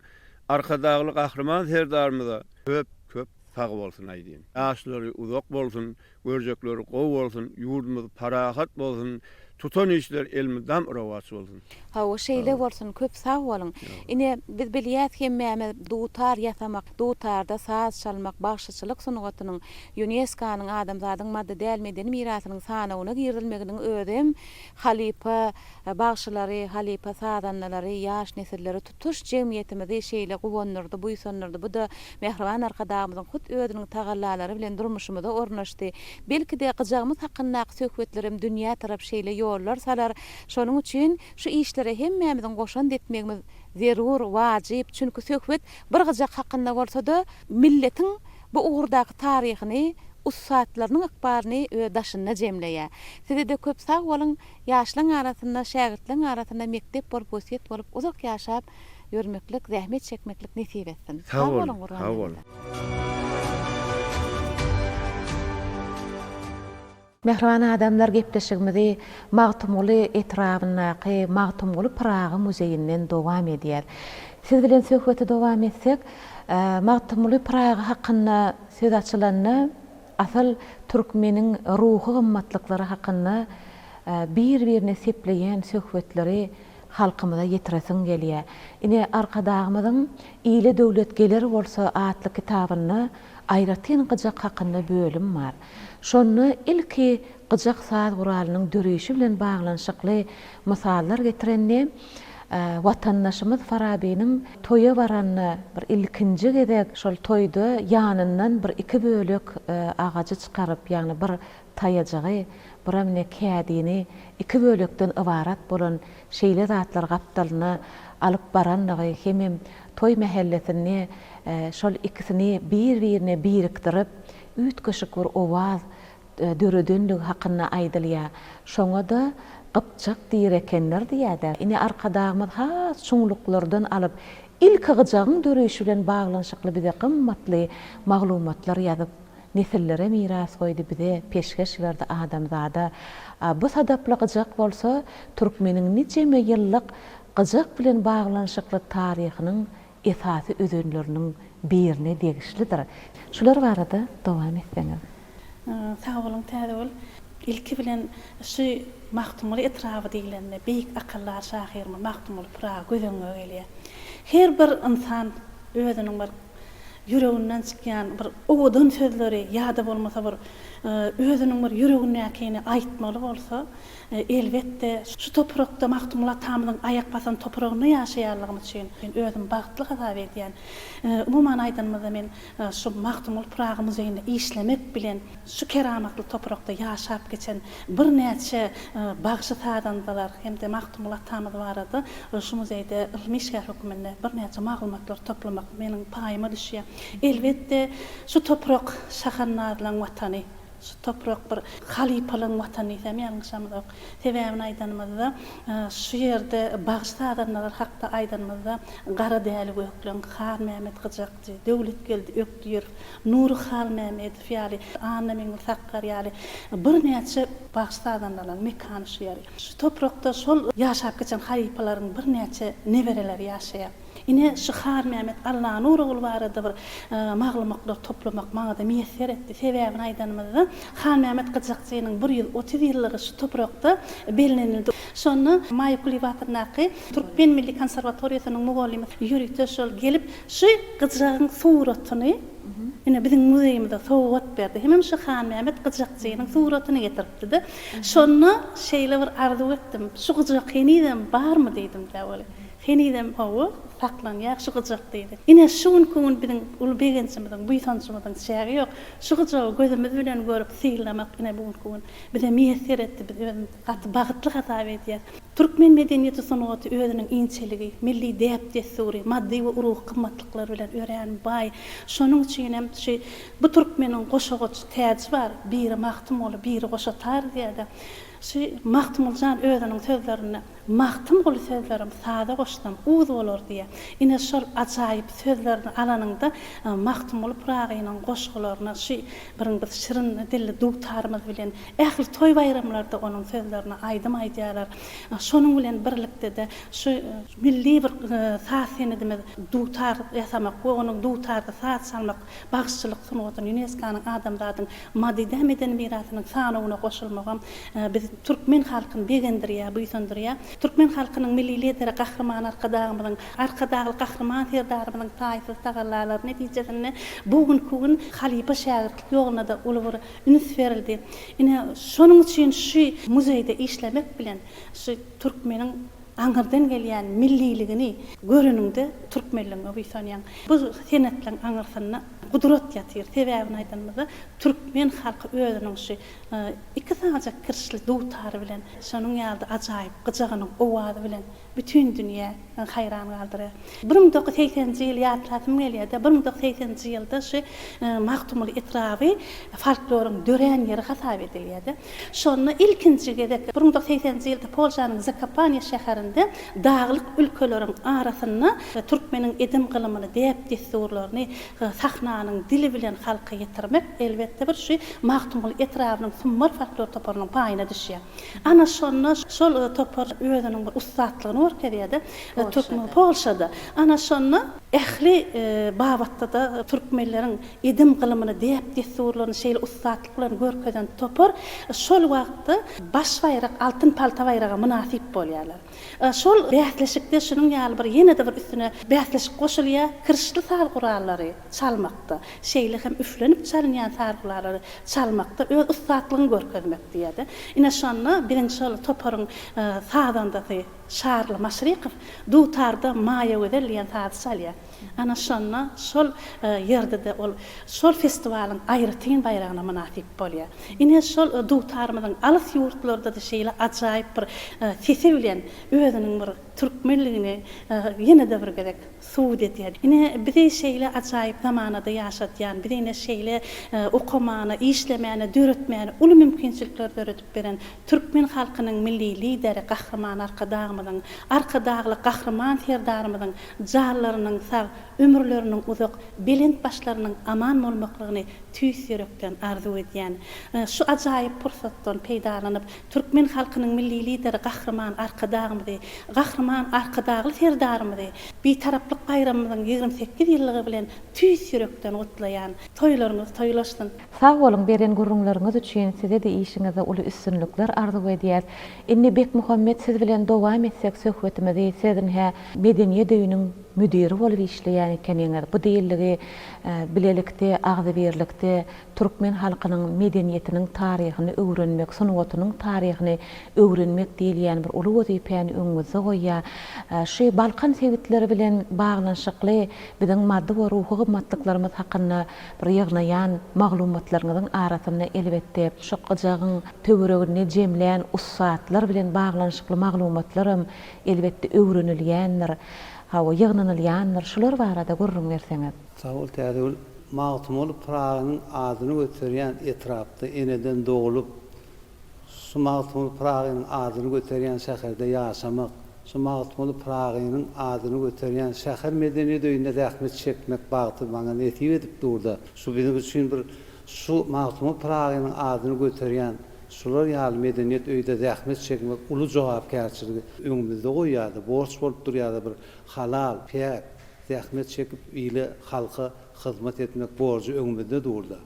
Arkadagly Gahryman Serdarymyza köp, köp sag bolsun aýdýan. Ýaşlary uzak bolsun, Görjekleri gowy bolsun, ýurdumyz parahat bolsun, tutan işler elmydam rowaç bolsun. Hawa şeýle bolsun köp sag boluň. Ine biz bilýäs hemmämiz dutar ýasamak, dutarda saz çalmak, bagşyçylyk sungatynyň Ýuneskanyň adamzadyň maddy däl medeni mirasynyň sanawyna girizilmeginiň özem halypa bagşylary, halypa sazandalary, ýaş nesilleri tutuş jemgyýetimizi şeýle guwandyrdy, buýsandyrdy. Bu-da mähriban Arkadagymyzyň hut özüniň tagallalary bilen durmuşymyza ornaşdy. Belki-de, gyjagymyz hakyndaky söhbetlerem dünýä tarap şeýle ýollar salar. Şonuň üçin şu işlere hemmämiziň goşant etmegimiz zerur, wajyp. Çünki söhbet bir gyjak hakynda bolsa-da, milletiň bu ugurdaky taryhyny, ussatlarynyň ykbalyny öz daşynda jemleýär. Size-de köp sag boluň! Ýaşlaň arasynda, şägirtleň arasynda mekdep bolup, wesýet bolup uzak ýaşap ýörmeklik, zähmet çekmeklik nesip etsin. Sag boluň, sag boluň. Mähriban adamlar gepleşigimizi Magtymguly etrabyndaky Magtymguly Pyragy muzeýinden dowam edýäs. Siz bilen söhbeti dowam etsek, Magtymguly Pyragy hakynda söz açylanda, Asyl türkmeniň ruhy gymmatlyklary hakynda bir-birine sepleýän söhbetleri halkymyza ýetiresiň gelýär. Ine, Arkadagymyzyň Ile döwlet geler bolsa atly kitabynda aýratyn gyjak hakynda bölüm bar. Şonda ilki gyjak saz guralynyň döreýşi bilen baglanyşykly mysallar getirende, Watandaşymyz Farabynyň toýa baranda bir ilkinji gezek şol toýda ýanyndan bir iki bölek agajy çykaryp, ýagny bir taýajygy, biram ine kädini iki bölekden ybarat bolan şeýle zatlary gapdalyna alyp baranlygy hemem toý mähellesinde şol ikisini bir-birine birikdirip, üýtgeşik bir owaz döredenligi hakynda aýdylýar. Şoňa-da Gypjak diýr ekenler diýýär-dä. Ine, Arkadagymyz has çuňluklardan alyp, ilki gyjagyň döreýşi bilen baglanyşykly bize gymmatly maglumatlar ýazyp, nesillere miras goýdy, bize peşgeş berdi adamzada. A bu sadaply gyjak bolsa, türkmeniň nijeme ýyllyk gyjak bilen baglanyşykly taryhynyň esasy özenleriniň birine degişlidir. Şular barada dowam etseňiz. Sag boluň Täzegül. Ilki bilen şu Magtymguly etraby diýlende beýik akyldar şahyrymyz Magtymguly Pyragy göz öňüňe gelýär. Her bir ynsan özüniň bir ýüreginden çykýan bir owadan sözleri ýa-da bolmasa bir özüniň bir ýüregindäkini aýtmaly bolsa, Elbetde, şu toprakda, Magtymguly atamyzyň aýak basan topragynda ýaşaýanlygym üçin özümi bagtly hasap edýän. Umuman aýdanymyzda, men şu Magtymguly Pyragy muzeýinde işlemek bilen, şu keramatly toprakda ýaşap geçen birnäçe bagşy-sazandalar hem-de Magtymguly atamyz barada şu muzeýde ylmy işgär hökmünde birnäçe maglumatlary toplamak meniň paýyma düşýär. Elbetde, şu toprak şahandazlaryň Watany. Şu toprak bir halypalaryň watany diýsem ýalňyşamyzok. Sebäbini aýdanymyzda, şu ýerde bagşy-sazandalar hakda aýdanymyzda Garadäli Gökleň, Halmämmet Gyjakçy, Döwletgeldi Ökdirow, Nury Halmämmedow ýaly, Annameňli Sakgar ýaly birnäçe bagşy-sazandalaryň mekany şu ýeri. Şu toprakda şol ýaşap geçen halypalaryň birnäçe nebereleri ýaşaýar. Ine, şu Halmämmet Allanur ogly barada bir maglumatlar toplamak maňa-da miýesser etdi. Sebäbini aýdanymyzda, Halmämmet Gyjakçynyň 130 ýyllygy şu toprakda bellenildi. Şonda Maýa Kulyýewa adyndaky Türkmen milli konserwatoriýasynyň mugallymy ýörite şol gelip, şu gyjagyň suratyny. Ine, biziň muzeýimize sowgat berdi. Hemem şu Hanmämmet gyjakçynyň suratyny getiripdi-de. Şonda şeýle bir arzuw etdim, Şu gyjak henizem barmy diýdim-dä weli. Henizem hawa, saklanýar şu gyjak diýdi. Ine, şu günki gün biziň uly begenjimiziň, buýsanjymyzyň çägi ýok. Şu gyjagy gözümiz bilen görüp, synlamak ine bu günki gün bize miýesser etdi. Biz özümizi gaty bagtly hasap edýäs. Türkmen medeniýeti sungaty özüniň inçeligi, milli däp-dessury, maddy we ruhy gymmatlyklary bilen örän baý. Şonuň üçin hem şu bu türkmeniň goşagoç täji bar, biri Magtymguly, biri goşa tar diýýär-de. Şu Magtymgulyjan özüniň sözlerinde Magtymguly sözlerim saza goşsam uz bolar diýýär. Ine şol ajaýyp sözlerini alanyňda Magtymguly Pyragynyň goşgularyna şu birin biz şirin dilli dutarymyz bilen ähli toý-baýramlarda onuň sözlerine aýdym aýdýarlar. Şonuň bilen birlikde-de şu milli bir saz senedimiz dutar ýasamak we onuň dutarda saz çalmak Bagşyçylyk sungatyny Ýunesko-nyň adamzadyň maddy däl medeni mirasynyň sanawyna goşulmagam biz türkmen halkyny begendirýär, buýsandyrýar. Türkmen halkynyň Milli Lideri Gahryman Arkadagymyzyň, Arkadagly Gahryman Serdarymyzyň taýsyz tagallalary netijesinde bu günki gün halypa-şägirtlik ýoluna-da uly bir üns berildi. Ine, şonuň üçin şu muzeýde işlemek bilen şu türkmeniň aňyrdan gelýän milliligini göreniňde türkmenligiňe buýsanýaň. Bu senetleriň aňyrsynda gudrat ýatyr. Sebäbini aýdanymyzda, türkmen halky özüniň şu iki sanyjak kirişli dutary bilen, şonuň ýaly-da ajaýyp gyjagynyň owazy bilen bütin dünýä haýran galdyrýar. 1980-nji ýyly ýatlasym gelýär-de, 1980-nji ýylda şu Magtymguly etraby folkloryň dörän ýeri hasap edilýär-de. Şonda ilkinji gezek 1980-nji ýylda Polşanyň Zakopane şäherinde daglyk ülkeleriň arasynda türkmeniň edim-gylymyny, däp-dessurlaryny sahnanyň dili bilen halka ýetirmek, elbetde, bir şu Magtymguly etrabynyň Sumbar folklor toparynyň paýyna düşýär. Ana şonda şol topar özüniň bir ussatlygyny görkezýär-de, Polşada. Ana şonda ähli babatda-da türkmenleriň edim-gylymyny, däp-dessurlaryny şeýle ussatlyk bilen görkezen topar şol wagtda baş baýrak, Altyn palta baýraga mynasyp bolýarlar. Şol bäsleşikde şunuň ýaly bir ýene-de bir üstüne bäsleşik goşulýar, kirişli saz gurallary çalmakda, şeýle hem üflenip çalynýan saz gurallary çalmakda öz ussatlygyňy görkezmek diýýär-de. Ine şonda biziň şol toparyň sazandasy Şarly Maşrykow dutarda Maýagözel diýen sazy çalýar. Ana şonda şol ýerde-de ol şol festiwalyň aýratyn baýragyna mynasyp bolýar. Ine şol dutarymyzyň alys ýurtlarda-da şeýle ajaýyp bir sesi bilen özüniň bir türkmenligini ýene-de bir gezek subut edýär. Ine bizi şeýle ajaýyp zamanada ýaşadýan, bizi ine şeýle okamana, işlemäne, döretmäne uly mümkinçilikler döredip beren türkmen halkynyň Milli Lideri Gahryman Arkadagymyzyň, Arkadagly Gahryman Serdarymyzyň Janlarynyň sag, ömürleriniň uzak, belent başlarynyň aman bolmaklygyny tüýs ýürekden arzuw edýän. Şu ajaýyp pursatdan peýdalanyp, türkmen halkynyň Milli Lideri Gahryman Arkadagymyzy, Gahryman Arkadagly Serdarymyzy Bitaraplyk baýramymyzyň 28 ýyllygy bilen tüýs ýürekden gutlaýan. Toýlaryňyz toýlaşsyn! Sag boluň beren gürrüňleriňiz üçin size-de işiňizde uly üstünlikler arzuw edýäs. Indi Bekmuhammet siz bilen dowam etsek söhbetimizi siz ynha Medeniýet öýüniň müdiri bolup işleýän ekeniňiz. Bu diýildigi bilelikde, agzybirlikde türkmen halkynyň medeniýetiniň taryhyny öwrenmek, sungatynyň taryhyny öwrenmek diýilýän bir uly wezipäni öňüňizde goýýar. Şu Balkan sebitleri bilen baglanyşykly biziň maddy we ruhy gymmatlyklarymyz hakynda bir ýygnaýan maglumatlaryňyzyň arasynda elbetde şu gyjagyň töwereginde jemlän ussatlar bilen baglanyşykly maglumatlaram Elbetde öwrenilýändir, hawa, ýygnanylýandyr. Şular barada gürrüň berseňiz. Sag bol Täzegül. Magtymguly Pyragynyň adyny göterýän etrapda eneden doglup, şu Magtymguly Pyragynyň adyny göterýän şäherde ýaşamak, şu Magtymguly Pyragynyň adyny göterýän şäher medeniýet öýünde zähmet çekmek bagty maňa nesip edip durda. Şu biziň üçin bir şu Magtymguly Pyragynyň adyny göterýän Şular ýaly medeniýet öýde zähmet çekmek uly jogapkärçiligi öňümizde goýýardy, borç bolup durýardy bir halal, päk zähmet çekip ile, halka hyzmat etmek borjy öňümizde durdy.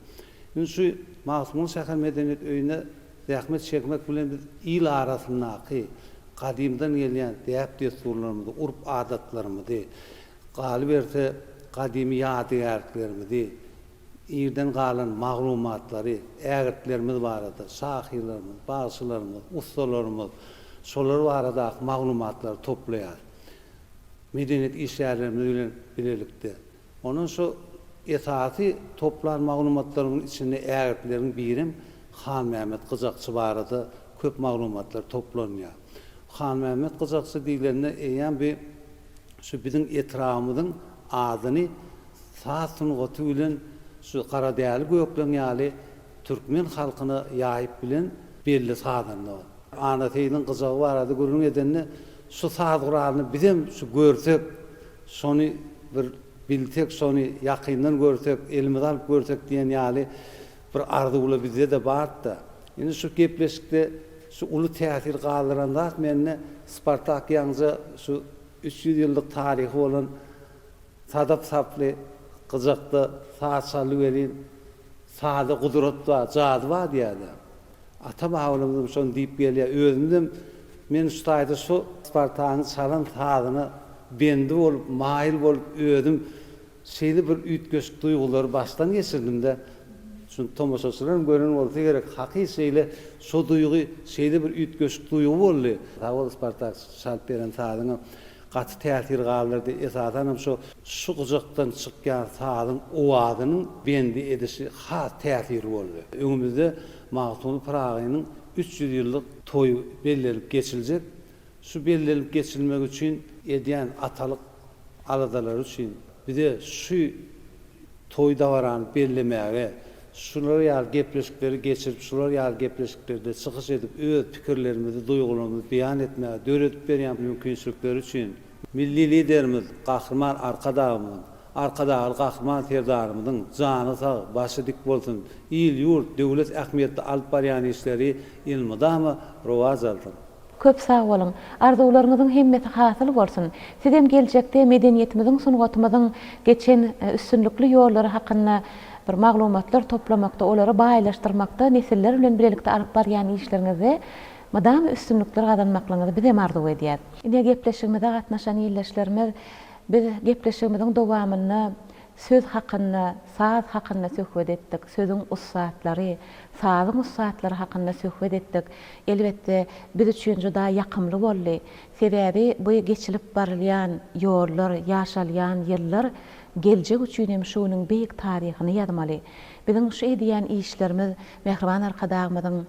Indi şu Magtymguly şäher medeniýet öýünde zähmet çekmek bilen biz il arasyndaky gadymdan gelýän däp-dessurlarymyzy, urp-adatlarymyzy, galyberse gadymy ýadygärliklerimizi. Irden galan maglumatlary, ägirtlerimiz barada, şahyrlarymyz, bagşylarymyz, ussalarymyz, şolar baradaky maglumatlary toplaýarys. Medeniýet işgärlerimiz bilen bilelikde. Ondan şu esasy toplan maglumatlarymyň içinde ägirtleriň birem Hanmämmet gyjakçy barada köp maglumatlar toplanýar. Hanmämmet gyjakçy diýlende eýýäm bi şu biziň etrabymyzyň adyny saz sungaty bilen şu Garadäli Gökleň ýaly türkmen halkyna ýaýyp bilen belli sazanda ol. Anna Seýidiň gyjagy barada gürrüň edende şu saz guralyny bizem şu görsek, şony bir bilsek, şony ýakyndan görsek, elimize alyp görsek diýen ýaly bir arzuwlar bizde-de bardy-da. Indi şu gepleşikde şu uly täsir galdyran zat mende Spartak ýaňja şu 300 ýyllyk taryhy bolan sadap saply gyjakda saz çaldy welin, sazda gudrat bar, jady bar diýýär-de. Ata-babalarymyzam şony diýip gelýär. Özümizem men şu taýda şu Spartagyň çalan sazyna bendi bolup, maýyl bolup özüm Şeýle bir üýtgeşik duýgulary başdan geçirdim-de, şuny tomaşaçylaram gören bolsa gerek, haky şeýle şo duýgy şeýle bir üýtgeşik duýgy boldy. Sag bol Spartak çalyp beren sazyňa gaty täsir galdyrdy, esasanam şo şu gyjakdan çykýan sazyň owazynyň bendi edişi has täsirli boldy. Öňümizde Magtymguly Pyragynyň 300 ýyllyk toýy bellenip geçiljek, şu bellenip geçilmegi üçin edýän atalyk aladalary üçin bize şu toý-dabarany bellemäge, şular ýaly gepleşikleri geçirip, şular ýaly gepleşiklerde çykyş edip, öz pikirlerimizi, duýgularymyzy beýan etmäge döredip berýän mümkinçilikleri üçin Milli Liderimiz Gahryman Arkadagymyzyň, Arkadagly Gahryman Serdarymyzyň jany sag, başy dik bolsun, il-ýurt, döwlet ähmiýetli alyp barýan işleri elmydama rowaç alsyn! Köp sag boluň. Arzuwlaryňyzyň hemmesi hasyl bolsun. Sizem geljekde medeniýetimiziň sungatymyzyň geçen üstünlikli ýollary hakynda bir maglumatlar toplamakda, olary baýlaşdyrmakda nesiller bilen bilelikde alyp barýan işleriňizde mydama üstünlikler gazanmaklygyňyzy bizem arzuw edýäs. Ine gepleşigimize gatnaşan ildeşlerimiz biz gepleşigimiziň dowamynda Söz hakynda, saz hakynda söhbet etdik, sözüň ussatlary, sazyň ussatlary hakynda söhbet etdik. Elbetde, biz üçin juda ýakymly boldy. Sebäbi bu geçilip barylýan ýollar, ýaşalýan ýyllar geljek üçin hem şu günüň beýik taryhyny ýazmaly. Biziň şu edýän işlerimiz mähriban Arkadagymyzyň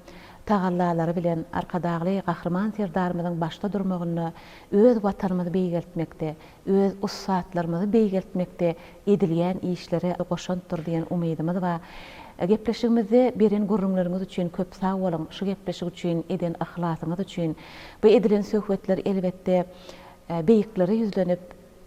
tagallalary bilen, Arkadagly Gahryman Serdarymyzyň başda durmagynda öz Watanymyzy beýgeltmekde, öz ussatlarymyzy beýgeltmekde edilýän işlere goşantdyr diýen umydymyz bar. Gepleşigimizde beren gürrüňleriňiz üçin köp sag boluň, şu gepleşik üçin eden yhlasyňyz üçin. Bu edilen söhbetler elbetde beýiklere ýüzlenip,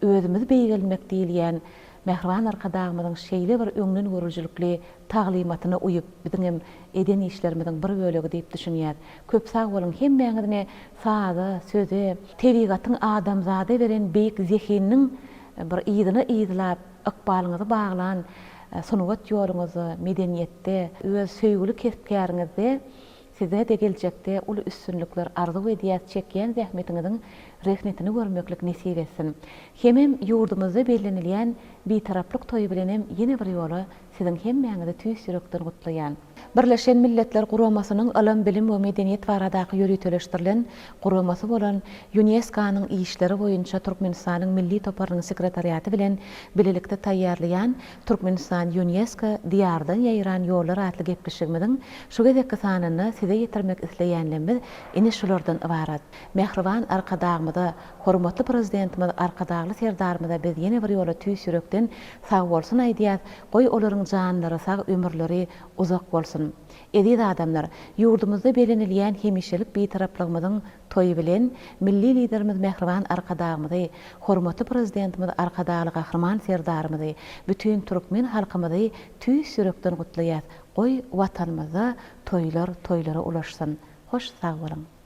özümiz beýgelmek diýilýän Mähriban Arkadagymyzyň şeýle bir öňdengörüjilikli taglymatyna uýup, biziňem eden işlerimiziň bir bölegi diýip düşünýäs. Köp sag boluň hemmäňizine saza, söze, tebigatyň adamzada beren beýik zehininiň bir yzyna yzlap, ykbalyňyzy baglan sungat ýoluňyzda, medeniýetde, öz söýgüli kesp-käriňizde Size-de geljekde uly üstünlikler arzuw edýäs, çekýän zähmetiňiziň rehnetini görmeklik nesip etsin. Hemem ýurdumyzda bellenilýän Bitaraplyk toýy bilenem ýene bir ýola siziň hemmäňizi tüýs ýürekden gutlaýan. Birleşen Milletler Guramasynyň Ylym, bilim we medeniýet baradaky ýöriteleşdirilen guramasy bolan Ýunesko-nyň işleri boýunça Türkmenistanyň Milli toparynyň sekretariaty bilen bilelikde taýýarlaýan Türkmenistan Ýunesko, Diýardan ýaýran ýollar atly gepleşigimiziň şu gezekki sanynda size ýetirmek isleýänlemmiz ine şulardan ybarat. Mähriban Arkadagymyza, hormatly Prezidentimiz Arkadagly Serdarymyza biz ýene bir ýola tüýs ýürekden sagbolsun aýdýas, goý olaryň janlary sag ömürleri uzak bolsun. Eziz adamlar, ýurdumyzda belenilýän hemişelik Bitaraplygymyzyň toýy bilen Milli Liderimiz mähriban Arkadagymyzy, hormatly Prezidentimiz Arkadagly Gahryman Serdarymyzy, bütin türkmen halkymyzy tüýs ýürekden gutlaýas, goý Watanymyzda toýlar toýlara ulaşsyn! Hoş sag boluň!